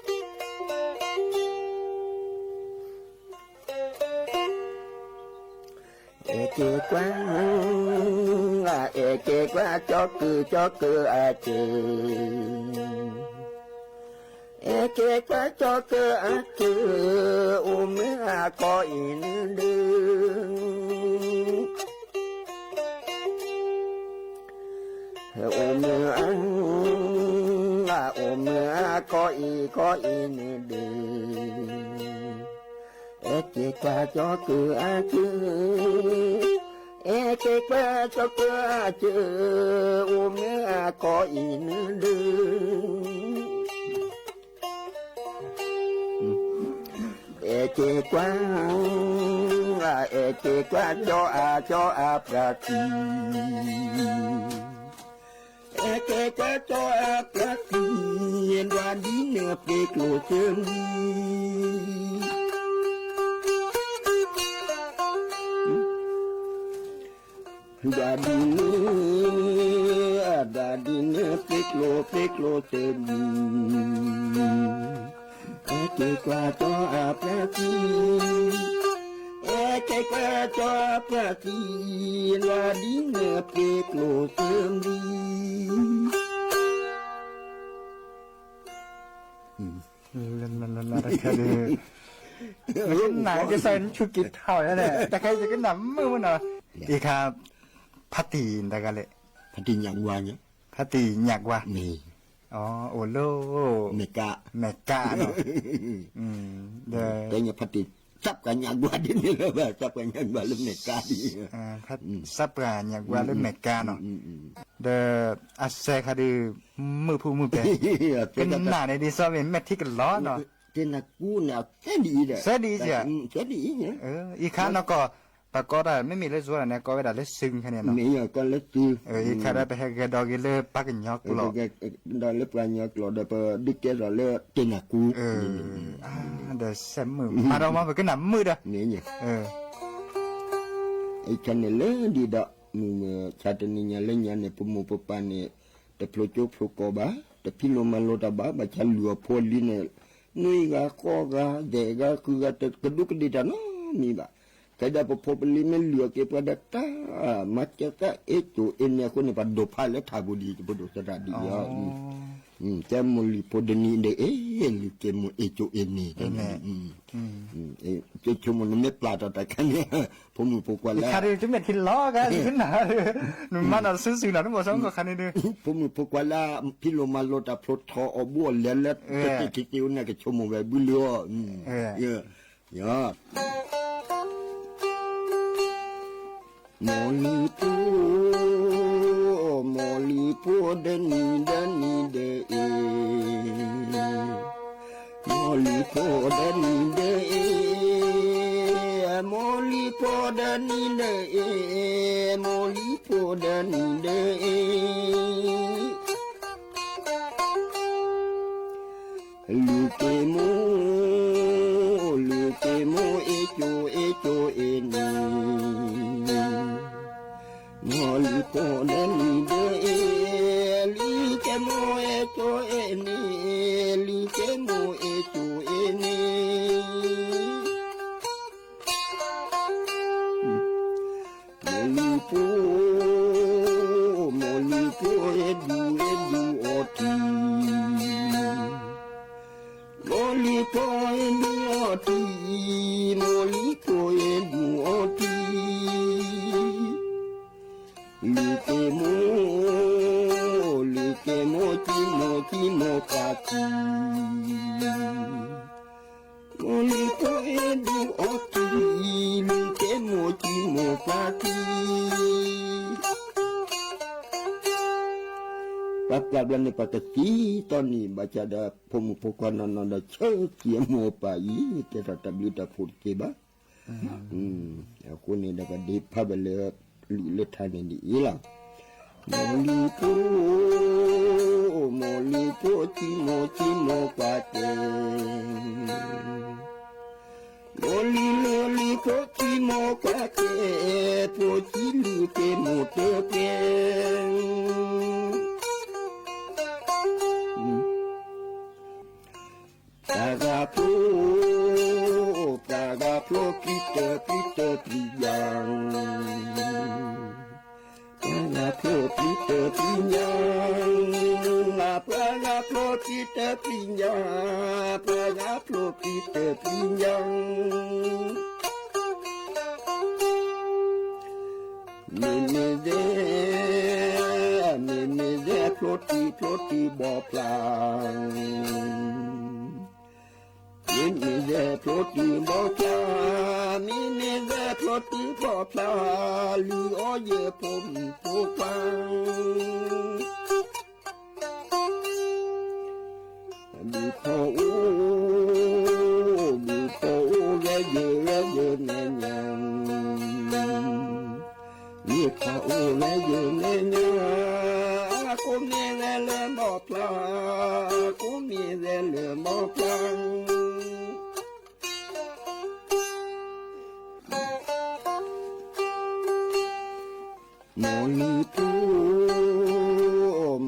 စု ဒ့တဘၣ်ဒ့စုဒ့စု အဲၣ်က့ၤကွၢ် အဲၣ်က့ၤကွၢ် ကၠီကုၢ် ကၠီကုၢ်အကုၢ် အဲၣ်က့ၤကွၢ် ကၠီကုၢ်အကုၢ် အိၣ်မ့ၢ်အကီအံၤနဒု အိၣ်မ့ၢ်အ အိၣ်မ့ၢ်အကီအံၤ ကီအံၤန့ၣ်ဒုး အဲၣ်က့ၤကွၢ်ကၠီကုၢ်အကုၢ် အဲၣ်က့ၤကွၢ်ကၠီကုၢ်အကုၢ် အိၣ်မ့ၢ်အကီအံၤန့ၣ်ဒုး အဲၣ်က့ၤကွၢ် အဲၣ်က့ၤကွၢ် ကၠီအကၠီအပှၤသံ အဲၣ်က့ၤကွၢ် ကၠီအပှၤသံ ဒွးဒ်နပှ့ၤကျိၣ်စၢမံ ဒွးဒ်န ဒွးဒ်နပှ့ၤကျိၣ် ပှ့ၤကျိၣ်စၢမံ အဲၣ်က့ၤကွၢ် ကၠီအပှၤသံ အဲၣ်က့ၤကွၢ် ကၠီအပှၤသံ ဒွးဒ်နပှ့ၤကျိၣ်စၢမံ တခါဒီး နကနၣ်ကစၢ်နဆူၣ်က့ၤထီၣ်ယါန့ၣ် တခါယကနၣ်မုာ်မုာ်နီၤ အံၤခါ ဖါတံၢ်တဂၤလဲၣ် ဖါတံၢ်ညၣ်ကွါ ဖါတံၢ်ညၣ်ကွါ အိၣ်လၢ မဲၢ်ကးနီၤ ဒီး ဖါတံၢ် သပ်ပှၢ်ညၣ်ကွါဒ်န့ၣ်လၢ သပ်ပှၢ်ညၣ်ကွါလၢမဲၢ်ကးဒ် သပ်ပှၢ်ညၣ်ကွါလၢမဲၢ်ကးနီၤ ဒီး အစဲးခါဒီး မုာ်ဖူမုာ်ပဲ ကနၣ်န့ၣ်ဒ်သိးမ့ၢ်မဲာ်ထံကလီၤနီၤ တနကူန့ၣ် သဲဒ်အံၤဒီး သဲဒ်အံၤ သဲဒ်အံၤ အံၤခါနီၢ်ကီၢ် ပှၤကိးတၢ် မ့မ့ၢ်လၢယိၤန့ၣ် ကိးဝဲဒၣ်လၢစုခါန့ၣ်နီၤ, မ့ၢ်ယကိးလၢစု, ယခါဒီးပဟဲဂဲၤဒီးက့ၤလၢပှၤကညီကျိာ်, ဒီးလၢပှၤကညီကျိာ်ဒီးပဒုးကဲထီၣ်လၢတ့ၢ်နၢ်ကူ, ဒီးစဲးမုာ်မးဒီးမ့ၢ်ပကနၣ်မုာ်ဒီး, အံၤခါန့ၣ်လၢဒ်ဒီး မုၢ်မဆါတနံၤညါလၢညါန့ၣ် ပမိၢ်ပပၢ်န့ၣ် တဖျိကၠိဖျိကီၢ်ဘၣ်, တဖံးလိာ်မၤလိာ်တၢ်ဘၣ်, ဘၣ်ဆၣ်လုၢ်အီၣ်ဖိအလံၤန့ၣ် နွံဂၤဃိးဂၤ ဒဲးဂၤဃုဂၤ တကဒူးကဒ့ၣ်တၢ်နီတမံၤဘၣ်. ကဲဒီးပဖိပလံၤမ့ၢ်လုၢ်အီၣ်က့ၤပှၤဒီးတၢ် မၤစၢၤသးအ့ၣ်ကၠိအ့ၣ်န့ၣ်အဃိန့ၣ် ပှၤဒိးဖးလၢထးပူၤဒ် ပဒိၣ်သရၣ်ဒ်အံၤ, ကဲမိၢ်လံၤဖိဒနံၤဒဲးအ့ၣ် လုၢ်က့ၤမိၢ်အ့ၣ်ကၠိအ့ၣ်န့ၣ်, ကဆိကမိၣ်နမ့ၢ်ပျၢ်ထီၣ်တၢ်ခါန့ၣ် ဖိမုၣ်ဖိခွါလၢ တမ့ၢ်ထံလီၤဂၤ နမၤနီၣ်တစုစုနီၤ တမ့ၢ်စီၤကီၢ်ခါန့ၣ်ဒီး ဖိမုၣ်ဖိခွါလၢ ဖံးလိာ်မၤလိာ်တၢ်ဖျိထီၣ်အီၣ်ဘူးအီၣ်လဲၤလၢ တသ့ၣ်ခံသ့ၣ်အိၣ်န့ၣ် ကဆိကမိၣ်ဝဲဘုလၢအီၤ, မိၢ်လံၤဖိ, မိၢ်လံၤဖိဒနံၤဒနံၤဒဲးအ့ၣ်, မိၢ်လံၤဖိဒနံၤဒဲးအ့ၣ်, မိၢ်လံၤဖိဒနံၤဒဲးအ့ၣ်, မိၢ်လံၤဖိဒနံၤဒဲးအ့ၣ် လုၢ်က့ၤမိၢ်, လုၢ်က့ၤမိၢ်အ့ၣ်ကၠိအ့ၣ်ကၠိအ့ၣ်န့ၣ်, မိၢ်လံၤဖိဒနံၤဒဲးအ့ၣ်, လုၢ်က့ၤမိၢ်အ့ၣ်ကၠိအ့ၣ်န့ၣ်, လုၢ်က့ၤမိၢ်အ့ၣ်ကၠိအ့ၣ်န့ၣ် မိၢ်လံၤဖိ, မိၢ်လံၤဖိအ့ၣ်ဒူအ့ၣ်ဒူအီထံ, မိၢ်လံၤဖိအ့ၣ်ဒူအီထံ, မိၢ်လံၤဖိအ့ၣ်ဒူအီထံ, လုၢ်က့ၤမိၢ်, လုၢ်က့ၤမိၢ်ကံမိၢ်ကံမိၢ်ပှၢ်ထံ မိၢ်လံၤဖိအ့ၣ်ဒူအီထံ, လုၢ်က့ၤမိၢ်ကံမိၢ်ပှၢ်ထံ, ပှၤပျၢ်ဘျီန့ၣ် ပှၤကသံတီနံၤ ဘၣ်ဆၣ်ဒီး ဖိမုၣ်ဖိခွါနီၢ်နီၢ်ဒီး ဆၢက့ၤအမိၢ်အပၢ်အံၤ ကဲထီၣ်တၢ်ဘျုးတၢ်ဖှိၣ်တက့ၢ်ဘၣ်. အဃိန့ၣ်ဒီး ပဒ့ဖးဘၣ်လၢ လံာ်လၢထါန့ၣ်ဒ်အံၤလီၤ. မိၢ်လံၤဖိ, မိၢ်လံၤဖိကံမိၢ်ကံမိၢ်ပှၢ်တဲ, မိၢ်လံၤလၢလံၤဖိကံမိၢ်ကံမိၢ်ပှၢ်တဲ, ဖိကံလုၢ်က့ၤမိၢ်တကဲ တၢ်ဂၤဖျိ, တၢ်ဂၤဖျိပျံၤတၢ်ပျံၤတၢ်ပျံၤညါ, ပှၤဂၤဖျိပျံၤတၢ်ပျံၤညါ, ပှၤဂၤဖျိပျံၤတၢ်ပျံၤညါ မ့မ့ၢ်ဒဲ, မ့မ့ၢ်ဒဲဖျိတုၤဖျိတုၤဘီဖျါ, မ့မ့ၢ်ဒဲဖျိတုၤဘီဖျါ, မ့မ့ၢ်ဒဲဖျိတုၤဘီဖျါ, လုၢ်အီၣ်ယဖိမုၣ်ဖိခွါ ဘုဖီအိၣ်, ဘုဖီအိၣ်ဂဲၤယဲၤဂဲၤယဲၤနဲညါ, ဘုဖီအိၣ်ဂဲၤယဲၤနဲညါ, ကိးမ့ၢ်ဂဲၤလၢဘီဖျါ, ကိးမ့ၢ်ဂဲၤလၢဘီဖျါ မိၢ်လံၤဖိ,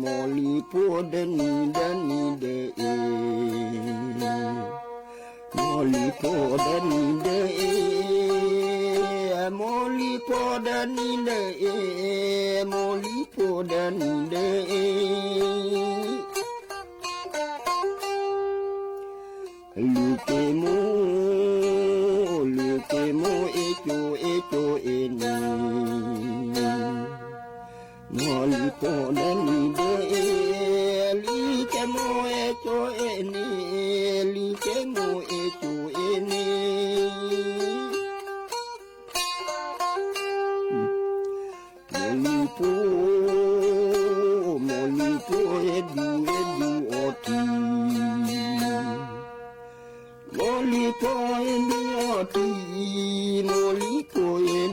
မိၢ်လံၤဖိဒနံၤဒနံၤဒဲးအ့ၣ်, မိၢ်လံၤဖိဒနံၤဒဲးအ့ၣ်, မိၢ်လံၤဖိဒနံၤဒဲးအ့ၣ်, မိၢ်လံၤဖိဒနံၤဒဲးအ့ၣ် လုၢ်က့ၤမိၢ်, လုၢ်က့ၤမိၢ်အ့ၣ်ကၠိအ့ၣ်ကၠိအ့ၣ်န့ၣ်, မိၢ်လံၤဖိဒနံၤဒဲးအ့ၣ်, လုၢ်က့ၤမိၢ်အ့ၣ်ကၠိအ့ၣ်န့ၣ်, လုၢ်က့ၤမိၢ်အ့ၣ်ကၠိအ့ၣ်န့ၣ် မိၢ်လံၤဖိ, မိၢ်လံၤဖိအ့ၣ်ဒူအ့ၣ်ဒူအီထံ, မိၢ်လံၤဖိအ့ၣ်ဒူအီထံ, မိၢ်လံၤဖိအ့ၣ်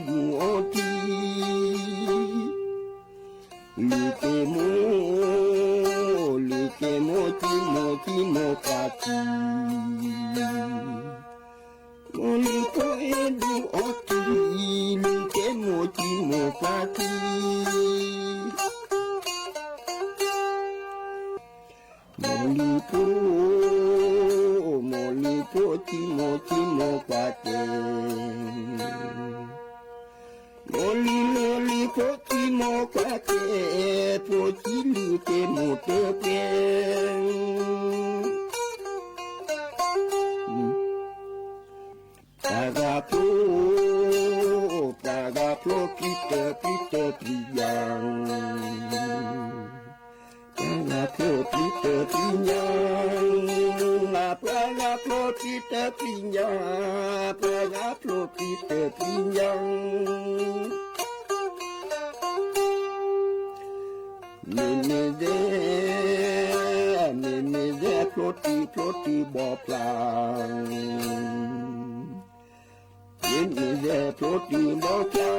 ဖိ, မိၢ်လံၤဖိဆံးမိၢ်ဆံးမိၢ်ကွၢ်တဲ, မိၢ်လံၤလၢလံၤဖိဆံးမိၢ်ကွၢ်တဲ, ဖိဆံးလံၤတဲမိၢ်တဲတဲ. ပှၤဂၤဖျိ, ပှၤဂၤဖျိပျံၤတၢ်ပျံၤတၢ်ပျံၤယၤ, ပှၤဂၤဖျိပျံၤတၢ်ပျံၤညါ, ပှၤဂၤဖျိပျံၤတၢ်ပျံၤညါ, ပှၤဂၤဖျိပျံၤတၢ်ပျံၤညါ. မ့မ့ၢ်ဒဲ, မ့မ့ၢ်ဒဲဖျိတံၢ်ဖျိတံၢ်ဘီဖျါ, မ့မ့ၢ်ဒဲဖျိတံၢ်ဘီဖျါ,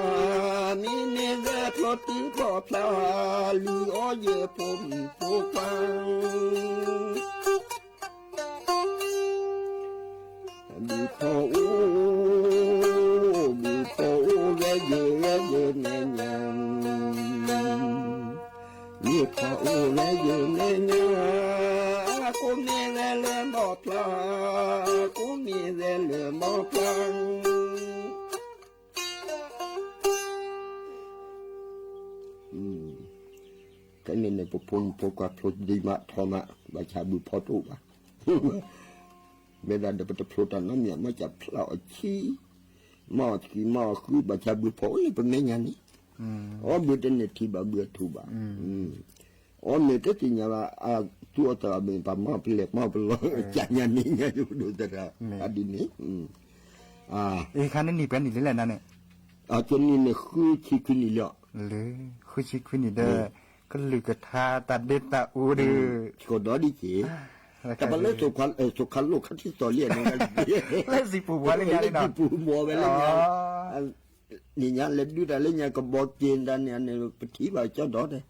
မ့မ့ၢ်ဒဲဖျိတံၢ်ဘီဖျါ, လုၢ်အီၣ်ယဲၢ်ဖိမုၣ်ဖိခွါ. ဘုဖီအိၣ်, ဘုဖီအိၣ်ဝဲယဲၢ်ဝဲယဲၢ်နဲညါ, ဘုဖီအိၣ်ဝဲယဲၢ်နဲညါ, ကိးမ့ၢ်ဝဲလၢဘီဖျါ, ကိးမ့ၢ်ဝဲလၢဘီဖျါ. ဖဲန့ၣ်န့ၣ် ပဖိမုၣ်ဖိခွါဖျိဒံးမးထီမး ဘၣ်ဆၣ်ဘုဖီတအိၣ်ဘၣ်. မ့ၢ်ဒၣ်ဒီးပတဖျိတၢ်နီတမံၤ မ့ၢ်ကဖျါအီၤဆံ, မၤအီၤဆံမၤအီၤဃု ဘၣ်ဆၣ်ဘုဖီအိၣ်လၢပမဲာ်ညါန့ၣ်, အီၣ်ဘုတန့ၢ်ထံၣ်ဘၣ်ဘုအထူၣ်ဘၣ်, အီၣ်မ့ၢ်တသ့ၣ်ညါဘၣ် အသူအီၤသရၣ်မ့ၢ်ပှၤမၤပလဲၤမၤပလီၢ် ကညါန့ၣ်ညါယိၤဒိၣ်သရၣ် အဒ်န့ၣ် အခါန့ၣ်နံၣ်ပှဲၤနံၣ်လံလဲၣ်နၤန့ၣ်, အကနံၣ်န့ၣ်ဃုဆံခွံနံၣ်လံ, ဃုဆံခွံနံၣ်ဒီး ကလုၢ်ကထါတၢ်ဒ့တၢ်အူဒီး ကဒိးဒ်က့ၤ, တၢ်ပလၢ သိခါလိၣ်ခါထံသီလံန့ၣ်, လၢစံာ်ပူၤဘှီလၢညါလံနီၤ, လၢစံာ်ပူၤဘှီဝဲလၢညါ, န့ၣ်ညါလဲၤဒုးတၢ်လၢညါကဘီက့ၤတၢ်န့ၣ် ပထံၣ်ဘၣ်ကၠီဒီး